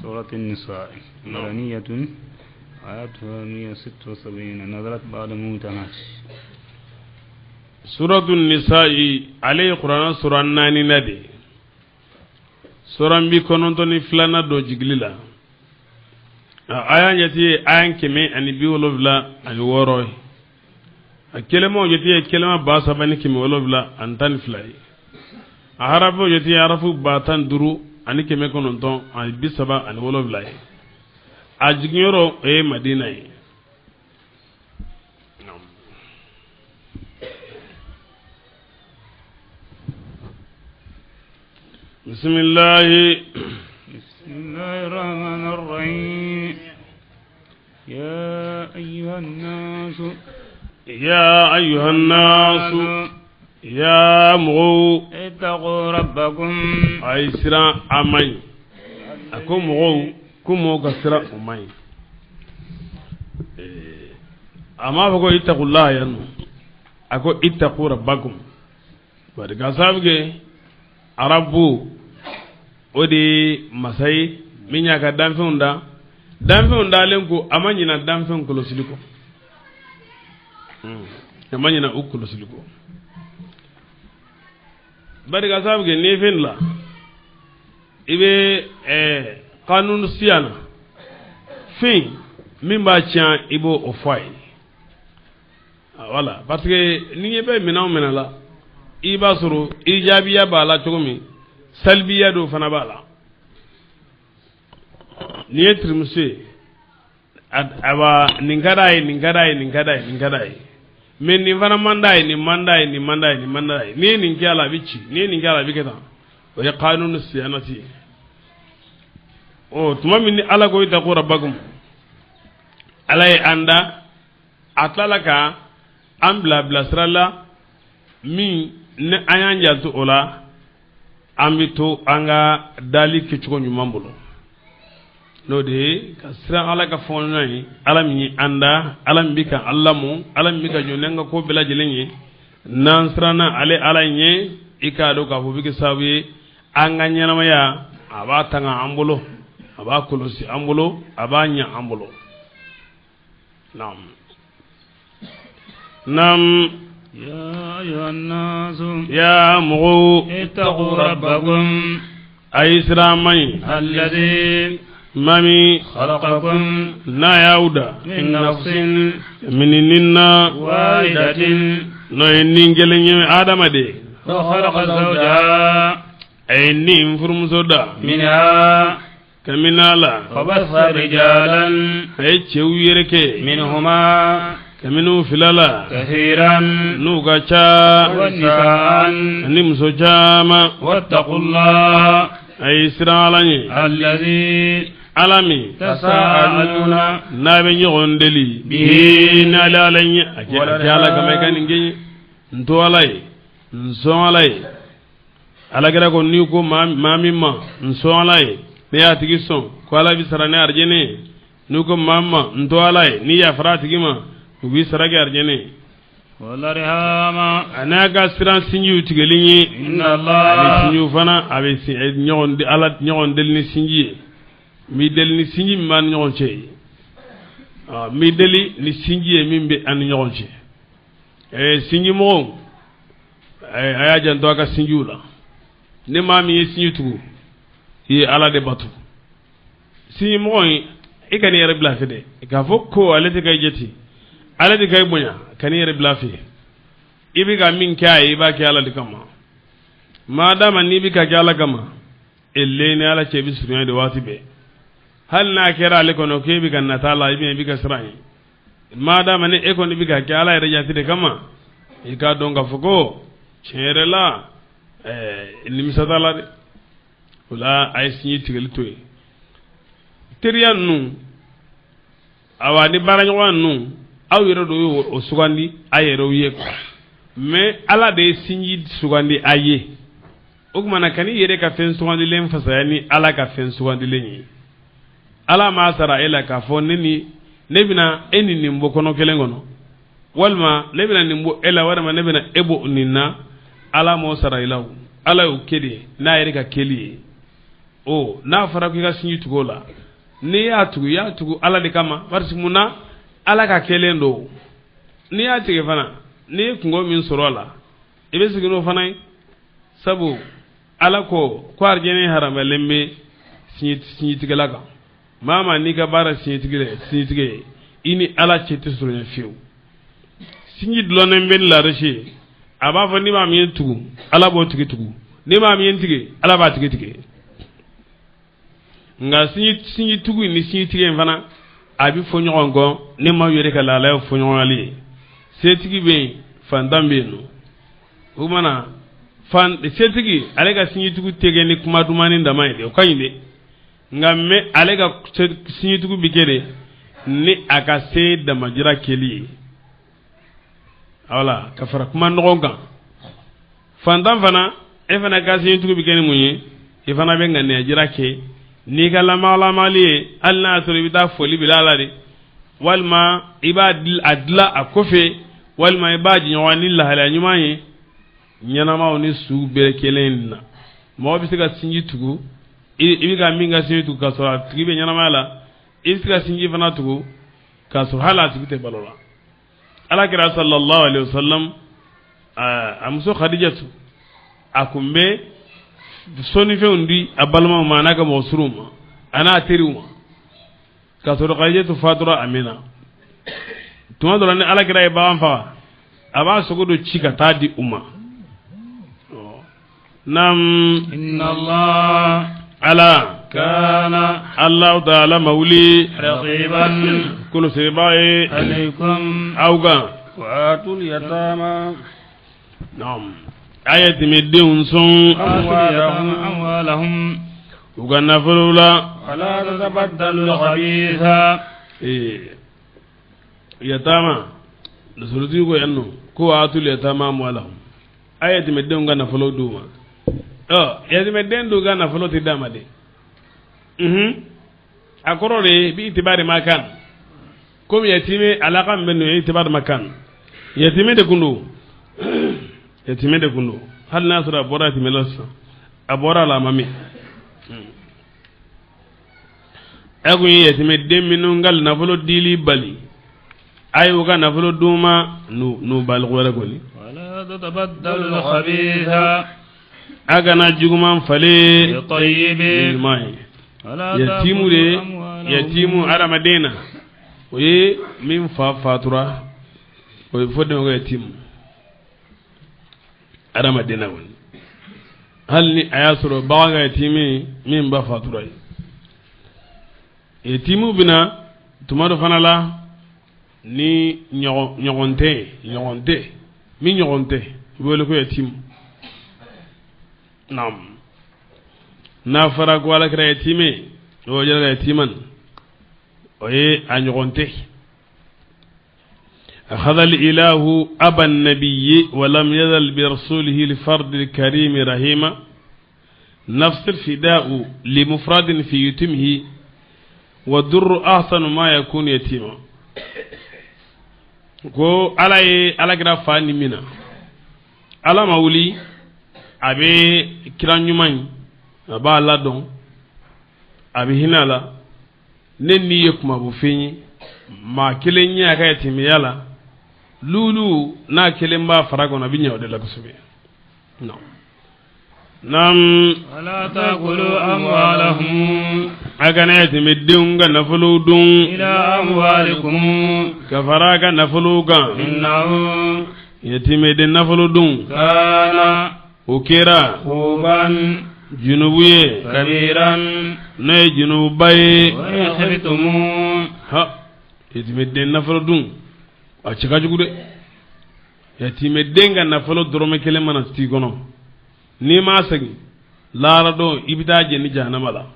سورة النساء مدنية آياتها 176 نزلت بعد موت أنس. Suratu nisa'i ale ye kuranɛ sura naaninan de ye, sura 92nan don jigili la. A aya jate ye aya 176 ye. A kɛlɛmaw jate ye kɛlɛma 3712 ye. A harafuw jate ye harafu 15937 ye. A jiginyɔrɔ o ye Madina ye. Bisimilahi. بسم الله الرحمن الرحيم يا أيها الناس يا أيها الناس ya mɔgɔw اتقوا ربكم a ye siran a ma ɲi. A ko mɔgɔw ko mɔgɔw ka siran o ma ɲi. A m'a fɔ ko ittaqullaha yan nɔ, a ko ittaqu rabbakum, bari ka sababu kɛ arabu o de ye masa ye min y'a ka danfɛnw da. Danfɛnw dalen ko a ma ɲina danfɛnw kɔlɔsili kɔ, a ma ɲina u kɔlɔsili kɔ, bari ka sababu kɛ n'i ye fɛn la i bɛ kanunu siya na fɛn min b'a tiɲɛ i b'o o fɔ a ye. Voilà, parce que n'i ɲɛ bɛ minɛn o minɛn la, i b'a sɔrɔ ijabiya b'a la cogo min, salibiya dɔw fana b'a la. N'i ye tirimuso ye, awa nin ka d'a ye, nin ka d'a ye, nin ka d'a ye, nin ka d'a ye, mais nin fana man d'a ye, nin man d'a ye, nin man d'a ye, nin man d'a ye. N'i ye nin kɛ a la, a bɛ ci. N'i ye nin kɛ a la, a bɛ kɛ tan. O ye kanunu siyanati ye. Ɔ tuma min ni Ala ko ittaqu rabbakum, Ala ye an da, a tilala ka an bila bilasira la min ni an y'an janto o la, an bɛ to an ka dali kɛcogo ɲuman bolo, n'o de ye ka siran Ala ka fɔɲɔgɔnya ye. Ala min ye an da, Ala min bɛ ka an lamɔ, Ala min bɛ ka jɔ n'an ka ko bɛɛ lajɛlen ye, n'an siranna ale Ala in ye, i k'a dɔn k'a fɔ o bɛ kɛ sababu ye an ka ɲɛnamaya a b'a tanga an bolo, a b'a kɔlɔsi an bolo, a b'a ɲɛ an bolo. Naam, naam. يا أيها الناس Ya mɔgɔw اتقوا ربكم a ye siran ma ɲi الذي maa min خلقكم n'a y'aw da من نفس mini nin na واحدة n'o ye nin kelen ye, adamaden. وخلق زوجها A ye nin furumuso da منها kabini a la وبث رجالا a ye cɛw yɛrɛkɛ منهما kabini u fila la كثيرا n'u ka ca ونساء ani muso caman. واتقوا الله A ye siran Ala ɲɛ الذي Ala min تساءلون n'a bɛ ɲɔgɔn deli bihi n'ale Ala ɲɛ a kɛ a kɛ Ala kama i ka nin kɛ n ye, n to Ala ye, n sɔn Ala ye. Alakira ko n'i ko maa min ma n sɔn Ala ye, ne y'a tigi sɔn ko Ala b'i sara ni arijɛnɛ ye. N'i ko maa min ma n to Ala ye, n'i yafara a tigi ma, u b'i sara kɛ arijɛnɛ ye. والأرحام A n'a ka siran sinjiw tigɛli ye إن ani الله sinjiw fana a bɛ ɲɔgɔn Ala ɲɔgɔn deli ni sinji ye. N b'i deli ni sinji min b'an ni ɲɔgɔn cɛ ye, n b'i deli ni sinji ye min bɛ an ni ɲɔgɔn cɛ. Sinji mɔgɔw, a y'a janto a ka sinjiw la. Ni maa min ye sinji tugu, i ye Ala de bato. Sinji mɔgɔ in, i kan'i yɛrɛ bila a fɛ dɛ, k'a fɔ ko ale tɛ ka i jate, ale tɛ ka i bonya, kan'i yɛrɛ bila a fɛ. I bɛ ka min kɛ a ye, i b'a kɛ Ala de kama. Maa dama n'i bɛ ka kɛ Ala kama, ele ni Ala cɛ i bɛ surunya de waati bɛɛ. Hali n'a kɛra ale kɔnɔ k'e bɛ ka nata la, i bɛ ka siran ye, maa dama ni e kɔni bɛ ka kɛ Ala yɛrɛ jate de kama, i k'a dɔn k'a fɔ ko tiɲɛ yɛrɛ la, nimisa t'a la dɛ. O la a ye sinji tigɛli to yen. Teriya ninnu, awa ni baaraɲɔgɔnya ninnu, aw yɛrɛ de y'o o sugandi a yɛrɛw ye, mais Ala de ye sinji sugandi a ye. O tuma na kan'i yɛrɛ ka fɛn sugandilen fasaya ni Ala ka fɛn sugandilen ye. Ala m'a sara e la k'a fɔ ne ni ne bɛna e ni nin bɔ kɔnɔ kelen kɔnɔ, walima ne bɛna nin bɔ e la, walima ne bɛna e bɔ nin na. Ala m'o sara i la o. Ala y'o kɛ de n'a yɛrɛ ka kɛli ye. O n'a fɔra k'i ka sinji tugu o la, n'i y'a tugu, i y'a tugu Ala de kama, parce que mun na, Ala ka kɛlen don. N'i y'a tigɛ fana, n'i ye kungo min sɔrɔ a la, i bɛ segin n'o fana ye, sabu Ala ko ko arijɛnɛ haramuyalen bɛ sinjitigɛla kan. Maa maa n'i ka baara sinjitigɛ ye, i ni Ala cɛ tɛ surunya fiyewu. Sinji dulɔnnen bɛ ni larisi ye, a b'a fɔ ni maa min ye tugu, Ala b'o tigi tugu, ni maa min ye tigɛ, Ala b'a tigi tigɛ. Nka sinji tugu ni sinji tigɛ in fana, a bɛ fɔ ɲɔgɔn kɔ ne maaw yɛrɛ ka lahalaya fɔ ɲɔgɔnyali ye. Setigi bɛ yen, fantan bɛ yen nɔ. O tuma na fan setigi ale ka sinjitugu tɛ kɛ ni kuma dumanni dama ye dɛ, o ka ɲi dɛ, nka mɛ ale ka sinjitugu bɛ kɛ de ni a ka se damajira kɛli ye, wala ka fara kuma nɔgɔn kan. Fantan fana, e fana ka sinjitugu bɛ kɛ ni mun ye? I fana bɛ ŋaniya jira kɛ n'i ka lamalamali ye, hali n'a y'a sɔrɔ i bɛ taa foli bila a la de, walima i b'a a dilan a kɔfɛ, walima i b'a jɛɲɔgɔn ni lahalaya ɲuman ye. Ɲɛnamaw ni su bɛɛ kelen na, mɔgɔ bɛ se ka sinji tugu, i bɛ ka min ka sinji tugu k'a sɔrɔ a tigi bɛ ɲɛnamaya la, i bɛ se ka sinji fana tugu k'a sɔrɔ hali a tigi tɛ balo la. Ala kira sallallahu alaihi wasallam, a muso Khadijatu, a kun bɛ sɔnnifɛnw di a balimaw ma, a n'a ka mɔgɔ surunw ma, a n'a teriw ma, k'a sɔrɔ Khadijatu fatura a mɛnna. Tuma dɔ la ni Ala kira ye bagan faga, a b'a sogo dɔ ci ka taa di u ma. Naam. Inna Allah Ala kana Allahu ta'ala mawuli raqiban kɔlɔsibaa ye alaykum aw kan. Wa atul yatama. Naam. A ye yatiimɛdenw sɔn amwalahum u ka nafolo la. Wala tatabaddalu al-khabitha. Yatama nafolotigi ko yan nɔ ko atul yatama amwalahum, a ye yatiimɛdenw ka nafolo d'u ma. Ɔ yatiimɛden dun ka nafolo tɛ d'a ma de. A kɔrɔ de bi itibari ma kan, komi yatiimɛ alaka min bɛ n'o ye itibari ma kan, yatiimɛ de kun don, yatiimɛ de kun don, hali n'a sɔrɔ a bɔra yatiimɛ la sisan, a bɔra a la a ma min. A kun ye yatiimɛden minnu ka nafolo dili bali, a y'u ka nafolo d'u ma n'u baliku wɛrɛ kɔni. Wala tatabaddalu al-khabitha. A kana juguman falen bi-tayyibi ɲuman ye. Yatimu de, yatimu adamaden na, o ye min fa fatura, o ye fɔ den ko yatimu adamaden na kɔni, hali ni a y'a sɔrɔ bagan ka yatimi min ba fatura ye. Yatimu bɛna tuma dɔ fana la ni ɲɔgɔn tɛ, ɲɔgɔn tɛ min ɲɔgɔn tɛ, u bɛ wele ko yatimu. Naam. N'a fɔra ko Ala kɛra yatime, o yɛrɛ yatiman, o ye a ɲɔgɔn tɛ. أخذ الإله أبا النبي ولم يزل برسوله لفرد الكريم رحيما نفس الفداء لمفرد في يتمه والدر أحسن ما يكون يتيما. Ko Ala ye Ala kira fa ni min na, Ala ma wuli a bɛ kira ɲuman in, a b'a ladɔn, a bɛ hinɛ a la. Ne ni ye kumabɔ fɛn ye, maa kelen ɲɛ a ka yatimɛya la, lulu n'a kelen b'a fara kɔnɔ, a bɛ ɲɛ o de la kosɛbɛ. Non. Naam. Wala takulu amwalahum. A kana yatimɛdenw ka nafolo dun. Ila amwalikum. Ka fara a ka nafolo kan. Innahu yatimɛden nafolo dun. Kana o kɛra huban junubu ye. Kabiran n'o ye junububa ye. Wa in khiftum. Ha, yatimɛden nafolo dun a cɛ ka jugu dɛ. Yatimɛden ka nafolo dɔrɔmɛ kelen mana t'i kɔnɔ, n'i m'a segin lahara don, i bɛ taa jeni jahanama la.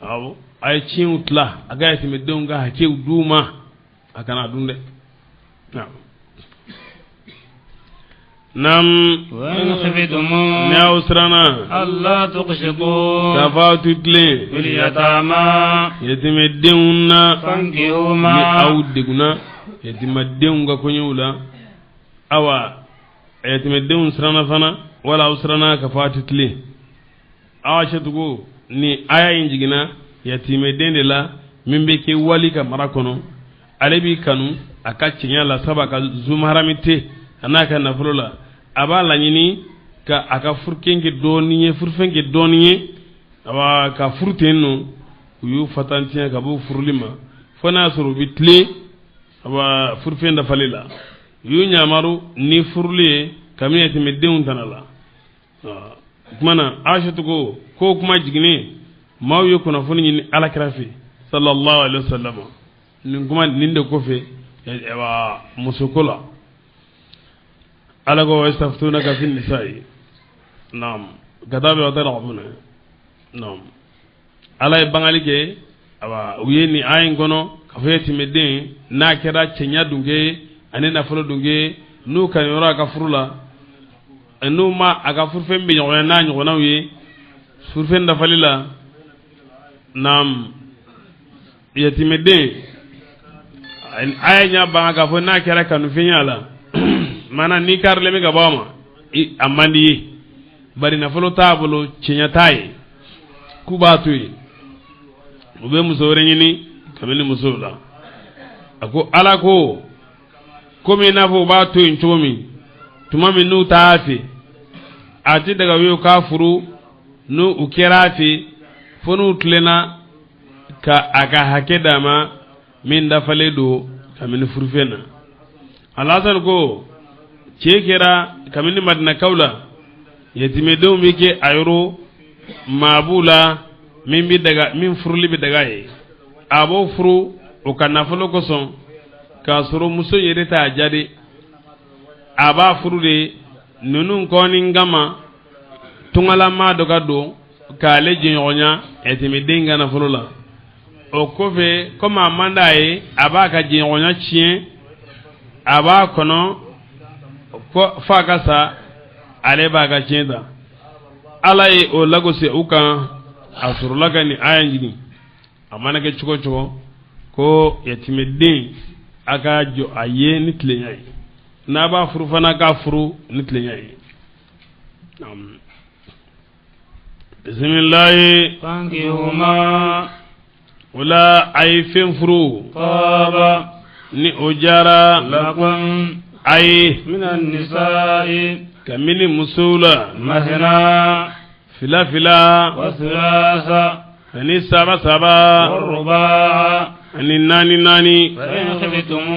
Awɔ, a ye tiɲɛw tila, a ka yatimɛdenw ka hakɛw d'u ma, a kana dun dɛ. Naam. Wa in khiftum. Ni aw siranna. Alla tuqsitu. K'a fɔ aw tɛ tilen. Fil yatama. Yatimɛdenw na. Fankihu ma. Ni aw degunna yatimɛdenw ka koɲɛw la, awa yatimɛdenw siranna fana, wala aw siranna k'a fɔ aw tɛ tilen, Aishatu ko ni aya in jiginna yatimɛden de la min bɛ kɛ wali ka mara kɔnɔ, ale b'i kanu a ka tiɲɛ la, sabu a ka zumaharami tɛ a n'a ka nafolo la, a b'a laɲini ka a ka furukɛn kɛ dɔɔnin ye, furufɛn kɛ dɔɔnin ye, awa ka furu ten nɔ. U y'u fatantiya ka bɔ furuli ma fo n'a sɔrɔ u bɛ tilen, awa furufɛn dafali la. U y'u ɲamaru ni furuli ye kabini yatimɛdenw tana la. O tuma na Aishatu ko k'o kuma jiginnen, maaw ye kunnafoni ɲini ala kira fɛ sallallahu alaihi wa sallam nin kuma nin de kɔfɛ, awa musoko la. Ala ko yastaftunaka fi nisa'i, naam, ka taa bɛ o tarabuna, naam. Ala ye bangali kɛ, awa u ye nin aya in kɔnɔ k'a fɔ yatimɛden n'a kɛra cɛɲa dunke ani nafolo dunke, n'u kanuyɔrɔ a ka furu la, n'u ma a ka furufɛn bɛ ɲɔgɔnya n'a ɲɔgɔnnaw ye furufɛn dafali la. Naam, yatimɛden aya ɲa ban k'a fɔ n'a kɛra kanufɛn y'a la, maana n'i karilen bɛ ka bɔ a ma, a man di ye, bari nafolo t'a bolo, tiɲɛ t'a ye, k'u b'a to yen, u bɛ muso wɛrɛ ɲini kabini musow la. A ko ala ko komi i n'a fɔ u b'a to yen cogo min, tuma min n'u t'a fɛ, a tɛ daga u ye k'a furu n'u u kɛra a fɛ, fo n'u tilenna ka a ka hakɛ d'a ma min dafalen don kabini furufɛn na. Alhasan ko cɛ kɛra kabini madinakaw la, yatimɛdenw bɛ kɛ a yɔrɔ maa b'u la min bɛ daga, min furuli bɛ daga ye, a b'o furu o ka nafolo kosɔn, k'a sɔrɔ muso yɛrɛ t'a diya de, a b'a furu de ninnu kɔni kama, tungalama dɔ ka don k'ale jɛɲɔgɔnya yatimɛden ka nafolo la. O kɔfɛ, komi a man d'a ye, a b'a ka jɛɲɔgɔnya tiɲɛ, a b'a kɔnɔ f'a ka sa, ale b'a ka tiɲɛ ta. Ala ye o lagosi u kan, a sɔrɔla ka nin aya jigin. A mana kɛ cogo o cogo, ko yatimɛden a ka jɔ a ye ni tilenya ye, n'a b'a furu fana k'a furu ni tilenya ye. Bisimilayi. Fankihu ma. O la a ye fɛn furu. Taba. Ni o diyara. Lakum. A ye. Mina nisa'i. Kabini musow la. Masna. Fila fila. Wa thulatha. Ani saba saba. Wa ruba. Ani naani naani. Fa in khiftum.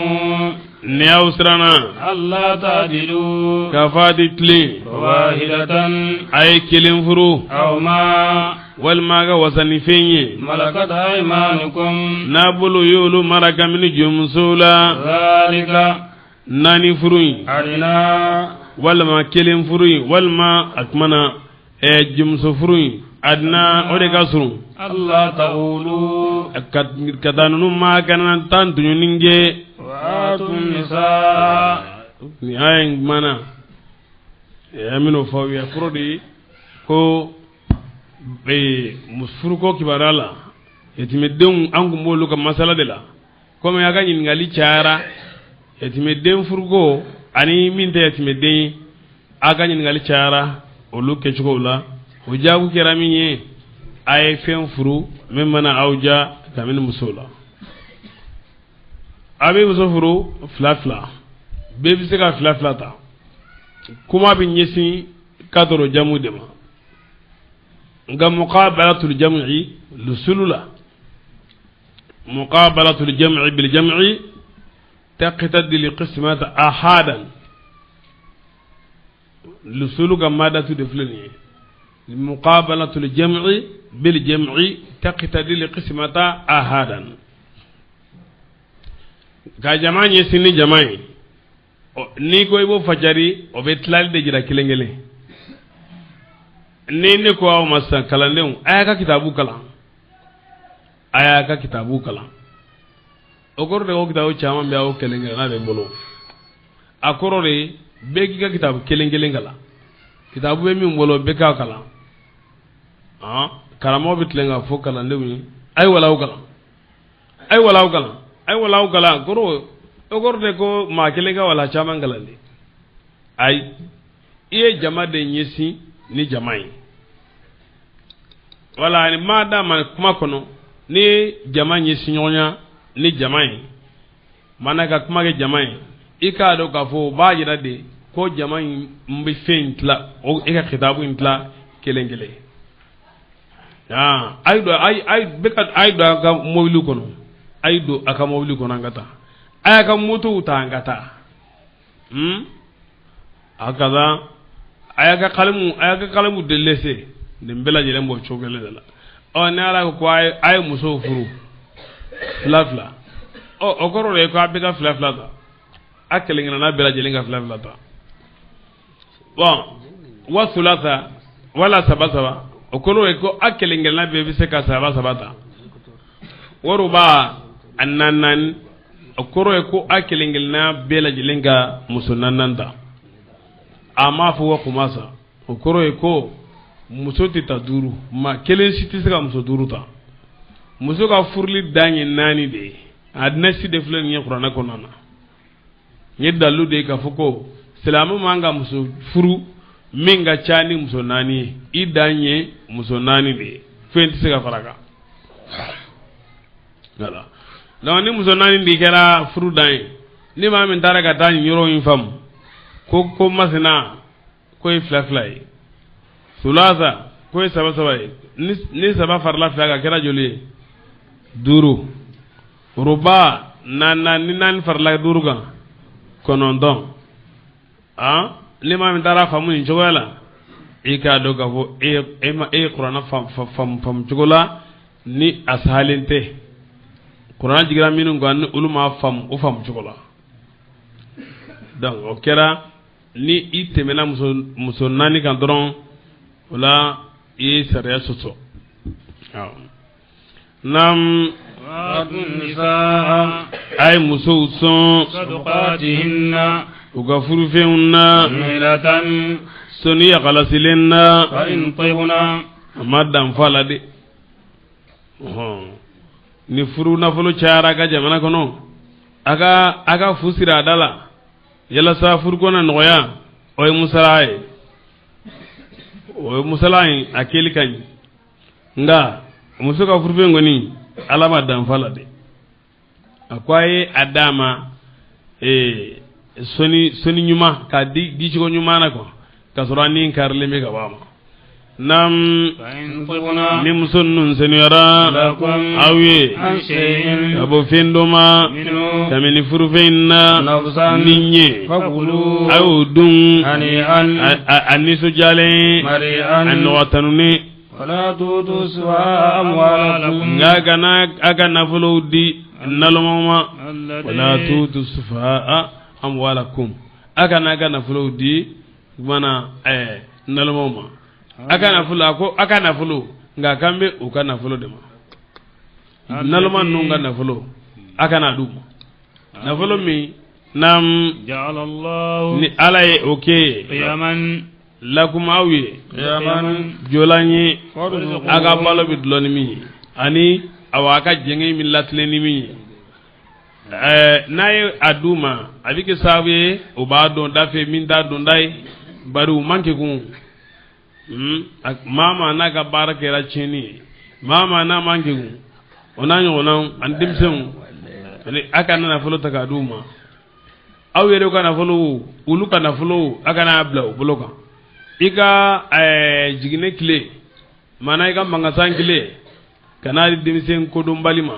Ni aw siranna. Alla ta'dilu. K'a fɔ a tɛ tilen. Wahidatan. A ye kelen furu. Aw ma. Walima a ka wasa ni fɛn ye. Malakat aymanukum. N'a bolo y'olu mara kabini jɔnmusow la. Zalika. Naani furu in. Adina. Walima kelen furu in, walima a kuma na jɔnmuso furu in, adina, o de ka surun. Alla ta'ulu. Ka taa ninnu ma kana taa tɔɲɔni kɛ. Wa atu nisa. Nin aya in kuma na, an bɛn'o fɔ aw ye, kɔrɔ de ye ko furuko kibaruya la, yatimɛdenw, an tun b'olu ka masala de la. Komi a ka ɲininkali cayara yatimɛden furuko ani min tɛ yatimɛden ye, a ka ɲininkali cayara olu kɛcogow la. O jaabi kɛra min ye, a ye fɛn furu min mana aw diya kabini musow la. A bɛ muso furu fila fila, bɛɛ bɛ se ka fila fila ta. Kuma bɛ ɲɛsin kadɔrɔ jamu de ma, nka muqabalatul jam'i lusulu la, muqabalatul jam'i bil jam'i taqtadi li qismata ahadan. Lusulu ka madatu de filɛ nin ye, muqabalatul jam'i bil jam'i taqtadi li qismata ahadan. Ka jama ɲɛsin ni jama ye, n'i ko i b'o fajari, o bɛ tilali de jira kelen kelen. Ni ne ko aw ma sisan, kalandenw, a y'a ka kitabu kalan, a y'a ka kitabu kalan, o kɔrɔ de ko kitabu caman bɛ aw kelen kelenna de bolo. A kɔrɔ de bɛɛ k'i ka kitabu kelen kelen kalan, kitabu bɛ min bolo, bɛɛ k'a kalan. Karamɔgɔ bɛ tilen k'a fɔ kalandenw ye, a ye walaw kalan, a ye walaw kalan, a ye walaw kalan. Kɔrɔ o kɔrɔ de ko maa kelen ka wala caman kalan de. Ayi, i ye jama de ɲɛsin ni jama ye. Wala ni maa d'a ma kuma kɔnɔ ni jama ɲɛsin ɲɔgɔnya ni jama ye mana ka kuma kɛ jama ye i k'a dɔn k'a fɔ o b'a jira de ko jama in bɛ fɛn in tila e ka kitabu in tila kelen kelen a ye don a ka mobili kɔnɔ a ye don a ka mobili kɔnɔ an ka taa a y'a ka motow ta an ka taa a ka a y'a ka kalimu de lese nin bɛɛ lajɛlen b'o cogo kelen de la ɔ ni Ala ko a ye musow furu fila fila ɔ o kɔrɔ de ye ko a bɛ ka fila fila ta a kelen kelenna bɛɛ lajɛlen ka fila fila ta bɔn wa sulasa wala saba saba o kɔrɔ ye ko a kelen kelenna bɛɛ bɛ se ka saba saba ta waruba a naani naani o kɔrɔ ye ko a kelen kelenna bɛɛ lajɛlen ka muso naani ta a m'a fɔ wa kumasa o kɔrɔ ye ko muso tɛ ta duuru maa kelen si tɛ se ka muso duuru ta muso ka furuli dan ye naani de ye a nasi de filɛ nin ye kuranɛ kɔnɔna na n ye dalilu de ye k'a fɔ ko silamɛ man ka muso furu min ka ca ni muso naani ye i dan ye muso naani de ye fɛn tɛ se ka fara a kan voilà donc ni muso naani de kɛra furu dan ye ni maa min taara ka taa nin yɔrɔ in faamu ko masina ko ye fila fila ye sulasa ko ye saba saba ye ni saba farala fila kan kɛra joli ye duuru ruba naani ni naani farala duuru kan kɔnɔntɔn ni maa min taara faamu nin cogoya la i k'a dɔn k'a fɔ e ye kuranɛ faamu cogo la ni a sahalen tɛ kuranɛ jiginna minnu kan ni olu m'a faamu o faamu cogo la donc o kɛra ni i tɛmɛna muso naani kan dɔrɔn o la i ye sariya sɔsɔ awɔ naam a ye musow sɔn u ka furufɛnw na sɔnni yakalasilen na a ma danfa la de ni furu nafolo cayara a ka jamana kɔnɔ a ka fu siri a da la yalasa furuko na nɔgɔya o ye musala ye o ye musala in a kɛli ka ɲi nka muso ka furufɛn kɔni Ala ma danfa la de a ko a ye a d'a ma sɔnni ɲuman k'a di dicogo ɲuman na quoi k'a sɔrɔ a ni karilen bɛ ka bɔ a ma naam ni muso ninnu senuyara aw ye ka bɔ fɛn dɔ ma kabini furufɛn in na ni ɲɛ a y'o dun a nisɔndiyalen a nɔgɔ tanunen nka kana a ka nafolow di nalomaw ma wala tutu sufaha amwalakum a kana a ka nafolow di kumana nalomaw ma a ka nafolo a ko a ka nafolo nka k'an bɛ u ka nafolo de ma naloma ninnu ka nafolo a kana d'u ma nafolo min naam ni Ala ye o kɛ lakum aw ye jɔlan ye a ka balo bɛ dulɔ ni min ye ani awa a ka jɛngɛ min latilen ni min ye n'a ye a d'u ma a bɛ kɛ sababu ye o b'a dɔn da fɛ min t'a dɔn da ye bari u man kegun maa maa n'a ka baara kɛra tiɲɛni ye maa maa n'a man kegun o n'a ɲɔgɔnnaw ani denmisɛnw ani a kana nafolo ta k'a d'u ma aw yɛrɛ ka nafolo olu ka nafolo a kana bila u bolo kan i ka jiginɛ tile maana i ka mankasan tile kana di denmisɛn kodɔnbali ma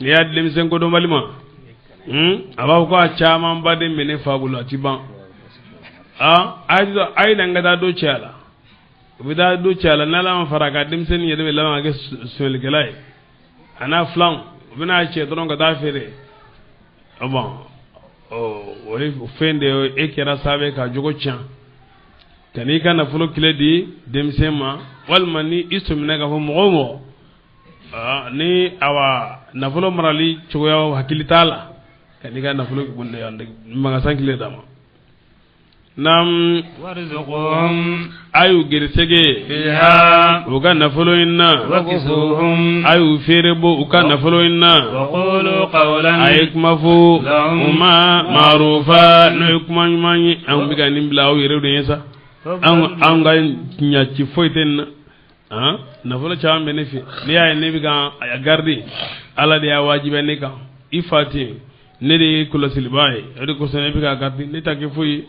n'i y'a di denmisɛn kodɔnbali ma a b'a fɔ ko a camanba de bɛ ne fa bolo a ti ban a ye na n ka taa dɔ cɛ la u bɛ taa dɔ cɛ la n'Ala ma fara a kan denmisɛnnin yɛrɛ bɛ laban ka kɛ sonyɛlikɛla ye a n'a filanw u bɛna cɛ dɔrɔn ka taa feere bon o ye fɛn de ye e kɛra sababu ye ka jogo tiɲɛ ka n'i ka nafolo kile di denmisɛn ma walima ni i sɔmina k'a fɔ mɔgɔ o mɔgɔ ni awa nafolo marali cogoya hakili t'a la ka n'i ka nafolo magasan kile d'a ma naam a y'u gɛrɛsɛgɛ u ka nafolo in na a y'u feere bɔ u ka nafolo in na a ye kuma fɔ u ma maarufa n'o ye kuma ɲuman ye anw bɛ ka nin bila aw yɛrɛ de ye sa anw ka ɲaci foyi tɛ nin na Nafolo caman bɛ ne fɛ, n'i y'a ye ne bɛ ka a garder, Ala de y'a wajibiya ne kan. I fa tɛ yen, ne de ye kɔlɔsilibaa ye, o de kosɔn ne bɛ ka garder, ne ta kɛ foyi ye.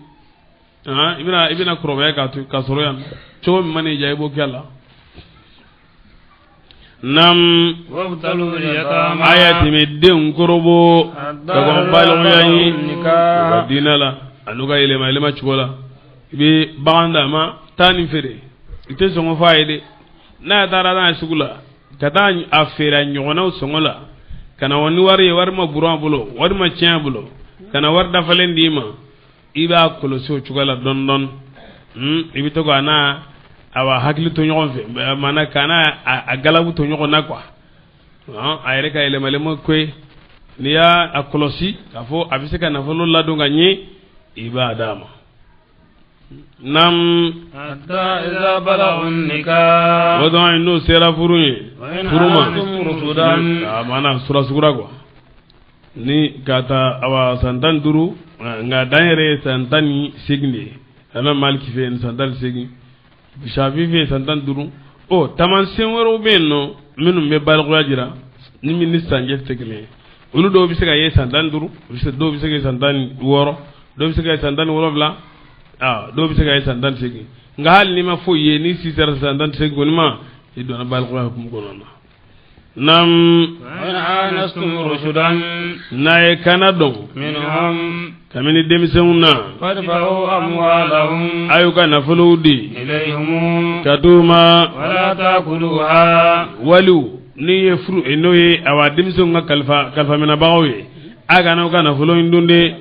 I bɛna kɔrɔbaya k'a to k'a sɔrɔ yan, cogo min mana i diya i b'o kɛ a la. Nam a yatiimɛdenw kɔrɔbɔ ka kɔn balikuya ɲɛ u ka diinɛ la an'u ka yɛlɛma yɛlɛma cogo la. I bɛ bagan d'a ma, taa nin feere, i tɛ sɔngɔ f'a ye dɛ. N'a taara n'a ye sugu la ka taa a feere a ɲɔgɔnnaw sɔngɔ la, ka na ni wari ye, wari ma burun a bolo, wari ma tiɲɛ a bolo, ka na wari dafalen d'i ma, i b'a kɔlɔsi o cogo la dɔɔni dɔɔni. I bɛ to k'a n'a awa hakili to ɲɔgɔn fɛ, maana k'a n'a a galabu to ɲɔgɔn na quoi. A yɛrɛ ka yɛlɛma yɛlɛma ko ye, n'i y'a kɔlɔsi k'a fɔ a bɛ se ka nafolo ladon ka ɲɛ, i b'a d'a ma. Nam o dɔn n'o sera furu ye, furu ma a maana sura sugura quoi, ni ka taa awa san 15, nka dan yɛrɛ ye san 18 de ye. Imam Maliki fɛ yen san 18, Shafi fɛ yen san 15. Ɔ taamasiyɛn wɛrɛw bɛ yen nɔ minnu bɛ balikuya jira ni min ni sanjɛ tɛ kelen ye. Olu dɔw bɛ se ka ye san 15, dɔw bɛ se ka ye san 16, dɔw bɛ se ka ye san 17, dɔw bɛ se ka ye san 18. Nka hali n'i ma foyi ye, n'i si sera san 18 kɔni ma, i donna balikuya hukumu kɔnɔ na. Nam n'a ye kana dɔn kabini denmisɛnw na, a y'u ka nafolow di ka d'u ma. Waliw n'i ye furu n'o ye awa denmisɛnw ka kalifaminɛbagaw ye, a kana u ka nafolo in dun dɛ,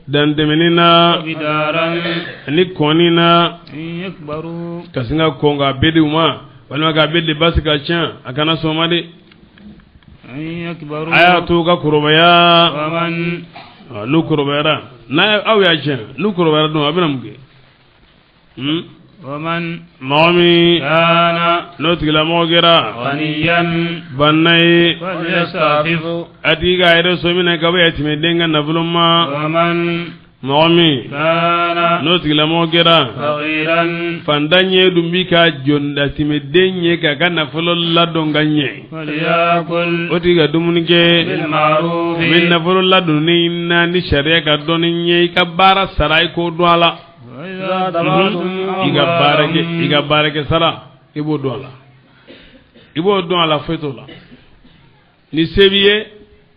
dantɛmɛni na ani kɔnni na, ka sin ka kɔn k'a bɛɛ di u ma, walima k'a bɛɛ di basi ka tiɲɛ, a kana sɔn ma dɛ. A y'a to u ka kɔrɔbaya, n'u kɔrɔbayara, n'a aw y'a tiɲɛ, n'u kɔrɔbayara dun a bɛna mun kɛ? Mɔgɔ min n'o tigilamɔgɔ kɛra banna ye, a tigi k'a yɛrɛ sɔ minɛ ka bɔ yatimɛden ka nafolo ma. Mɔgɔ min n'o tigilamɔgɔ kɛra fantan ye dun bi ka jɔn yatimɛden ye k'a ka nafolo ladon ka ɲɛ, o tigi ka dumuni kɛ min nafolo ladonni na ni sariya ka dɔnni ɲɛ, i ka baara sara i k'o dɔn a la, i ka baarakɛ sara i b'o dɔn a la, i b'o dɔn a la, foyi t'o la. Ni se b'i ye,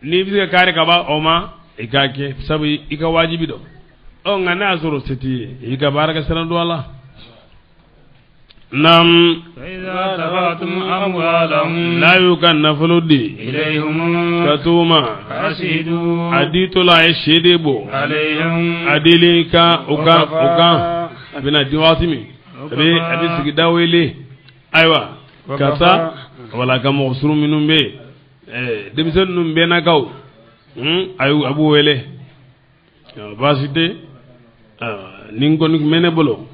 n'i bɛ se ka kari ka ban o ma, i k'a kɛ, sabu i ka wajibi dɔn. Ɔ nka n'a y'a sɔrɔ se t'i ye, i ka baarakɛ sara dɔn a la. Nam n'a y'u ka nafolo di ka t'u ma, a ditɔ la a ye seede bɔ a dilen kan o kan a bɛna di waati min, a bɛ sigida wele, ayiwa karisa, wala ka mɔgɔ surun minnu bɛ yen, denmisɛnnin ninnu bɛnnakaw, a b'u wele, baasi tɛ, nin kɔni tun bɛ ne bolo,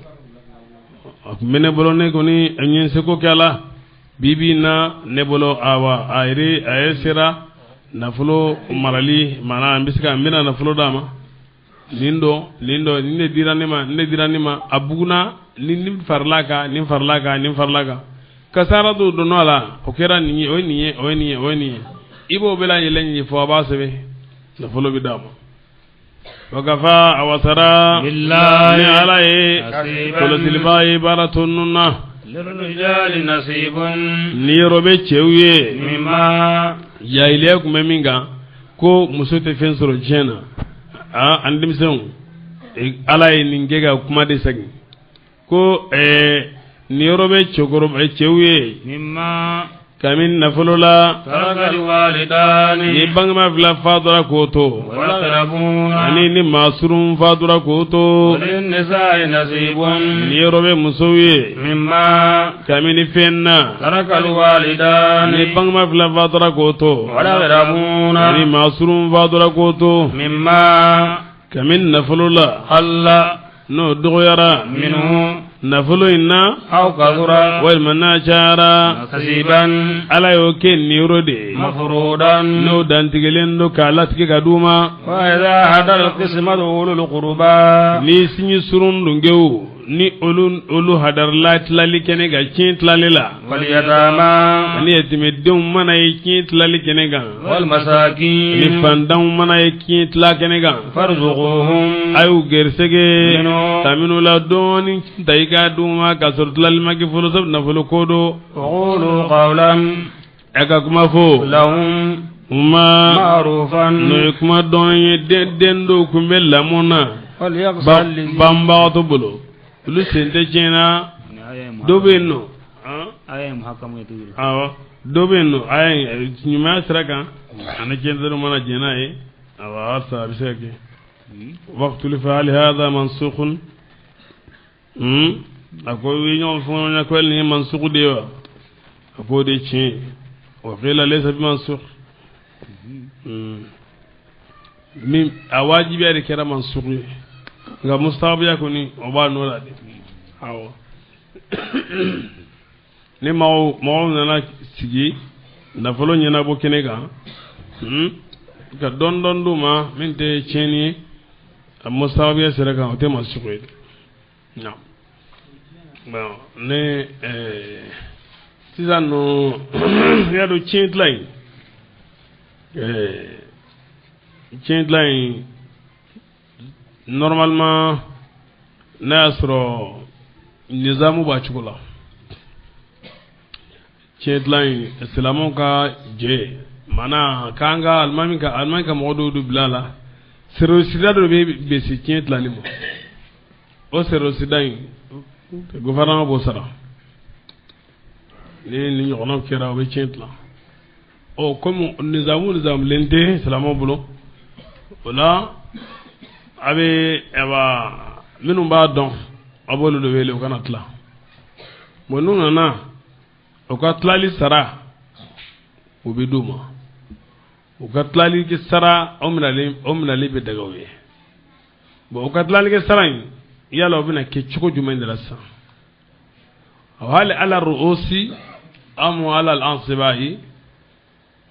a tun bɛ ne bolo, ne kɔni n ye n seko kɛ a la, bi bi in na ne bolo, awa a yɛrɛ sera nafolo marali, maana n bɛ se ka n bɛna nafolo d'a ma, nin dɔn nin dɔn nin de dira ne ma, nin de dira ne ma, a bugunna ni farila kan, nin farila kan, nin farila kan, kasara dɔw donna a la, o kɛra nin ye, o ye nin ye, o ye nin ye, o ye nin ye, i b'o bɛɛ lajɛlen ɲɛfɔ, a b'a sɛbɛn, nafolo bɛ d'a ma. Wakafa a wasara ni Ala ye kɔlɔsilibaa ye baara tɔ ninnu na. Ni yɔrɔ bɛ cɛw ye, jahiliya tun bɛ min kan, ko muso tɛ fɛn sɔrɔ diɲɛ na, an denmisɛnw, Ala ye nin kɛ ka kuma de segin ko ni yɔrɔ bɛ cɛkɔrɔba cɛw ye kabini nafolo la, ni bangebaa fila fatura k'o to, ani ni maa surun fatura k'o to, ni yɔrɔ bɛ musow ye kabini fɛn na, ni bangebaa fila fatura k'o to, ani maa surun fatura k'o to, kabini nafolo la, n'o dɔgɔyara nafolo in na, walima n'a cayara, Ala y'o kɛ niyɔrɔ de ye n'o dantigɛlen don k'a latigɛ ka d'u ma. Ni sinji surun dunkew ni olu hadarila tilali kɛnɛ kan tiɲɛ tilali la wal yatama ani yatimedenw mana ye tiɲɛ tilali kɛnɛ kan wal masakin ni fantanw mana ye tiɲɛ tila kɛnɛ kan farzuquhum a y'u gɛrisɛgɛ ta minnu la dɔɔni ta i k'a d'u ma k'a sɔrɔ tilali ma kɛ fɔlɔ sabu nafolo ko don qulu qawlan a ka kuma fɔ lahum kuma ma'rufan n'o ye kuma dɔn ye den dɔw tun bɛ lamɔ na banbagatɔ bolo olu sen tɛ tiɲɛ na dɔ bɛ yen nɔ awɔ dɔ bɛ yen nɔ aya ɲumanya sira kan ani tiɲɛ mana jɛn n'a ye awɔ halisa a bɛ se ka kɛ waqtulifa hal hadha mansukhun a ko i ye ɲɔgɔn fɔɲɔgɔnya ko nin ye mansukh de ye wa a k'o de ye tiɲɛ ye wa qila laysa bi mansukh min a wajibiya de kɛra mansukh ye nka mustahabiya kɔni o b'a nɔ la de awɔ ni mɔgɔw nana sigi nafolo ɲɛnabɔ kɛnɛ kan ka dɔɔni dɔɔni d'u ma min tɛ tiɲɛni ye a mustahabiya sira kan o tɛ mansukh ye non bon ne sisan nɔ i y'a dɔn tiɲɛ tila in tiɲɛ tila in normalement n'a y'a sɔrɔ nizamu b'a cogo la tiɲɛ tila in silamɛw ka jɛ maanaa k'an ka alimami ka mɔgɔ dɔw de bila a la sɛrɛsida dɔ bɛ bɛsi tiɲɛ tilali ma o sɛrɛsida in gouvernement b'o sara ni nin ɲɔgɔnnaw kɛra o bɛ tiɲɛ tila ɔ komi nizamulen tɛ silamɛw bolo o la a bɛ awa minnu b'a dɔn a b'olu de wele u kana tila bon n'u nana u ka tilali sara o bɛ d'u ma u ka tilali sara o minɛli bɛ daga u ye bon u ka tilali kɛ sara in yala o bɛna kɛ cogo jumɛn de la sisan hali ala ru'usi am ala al-ansibahi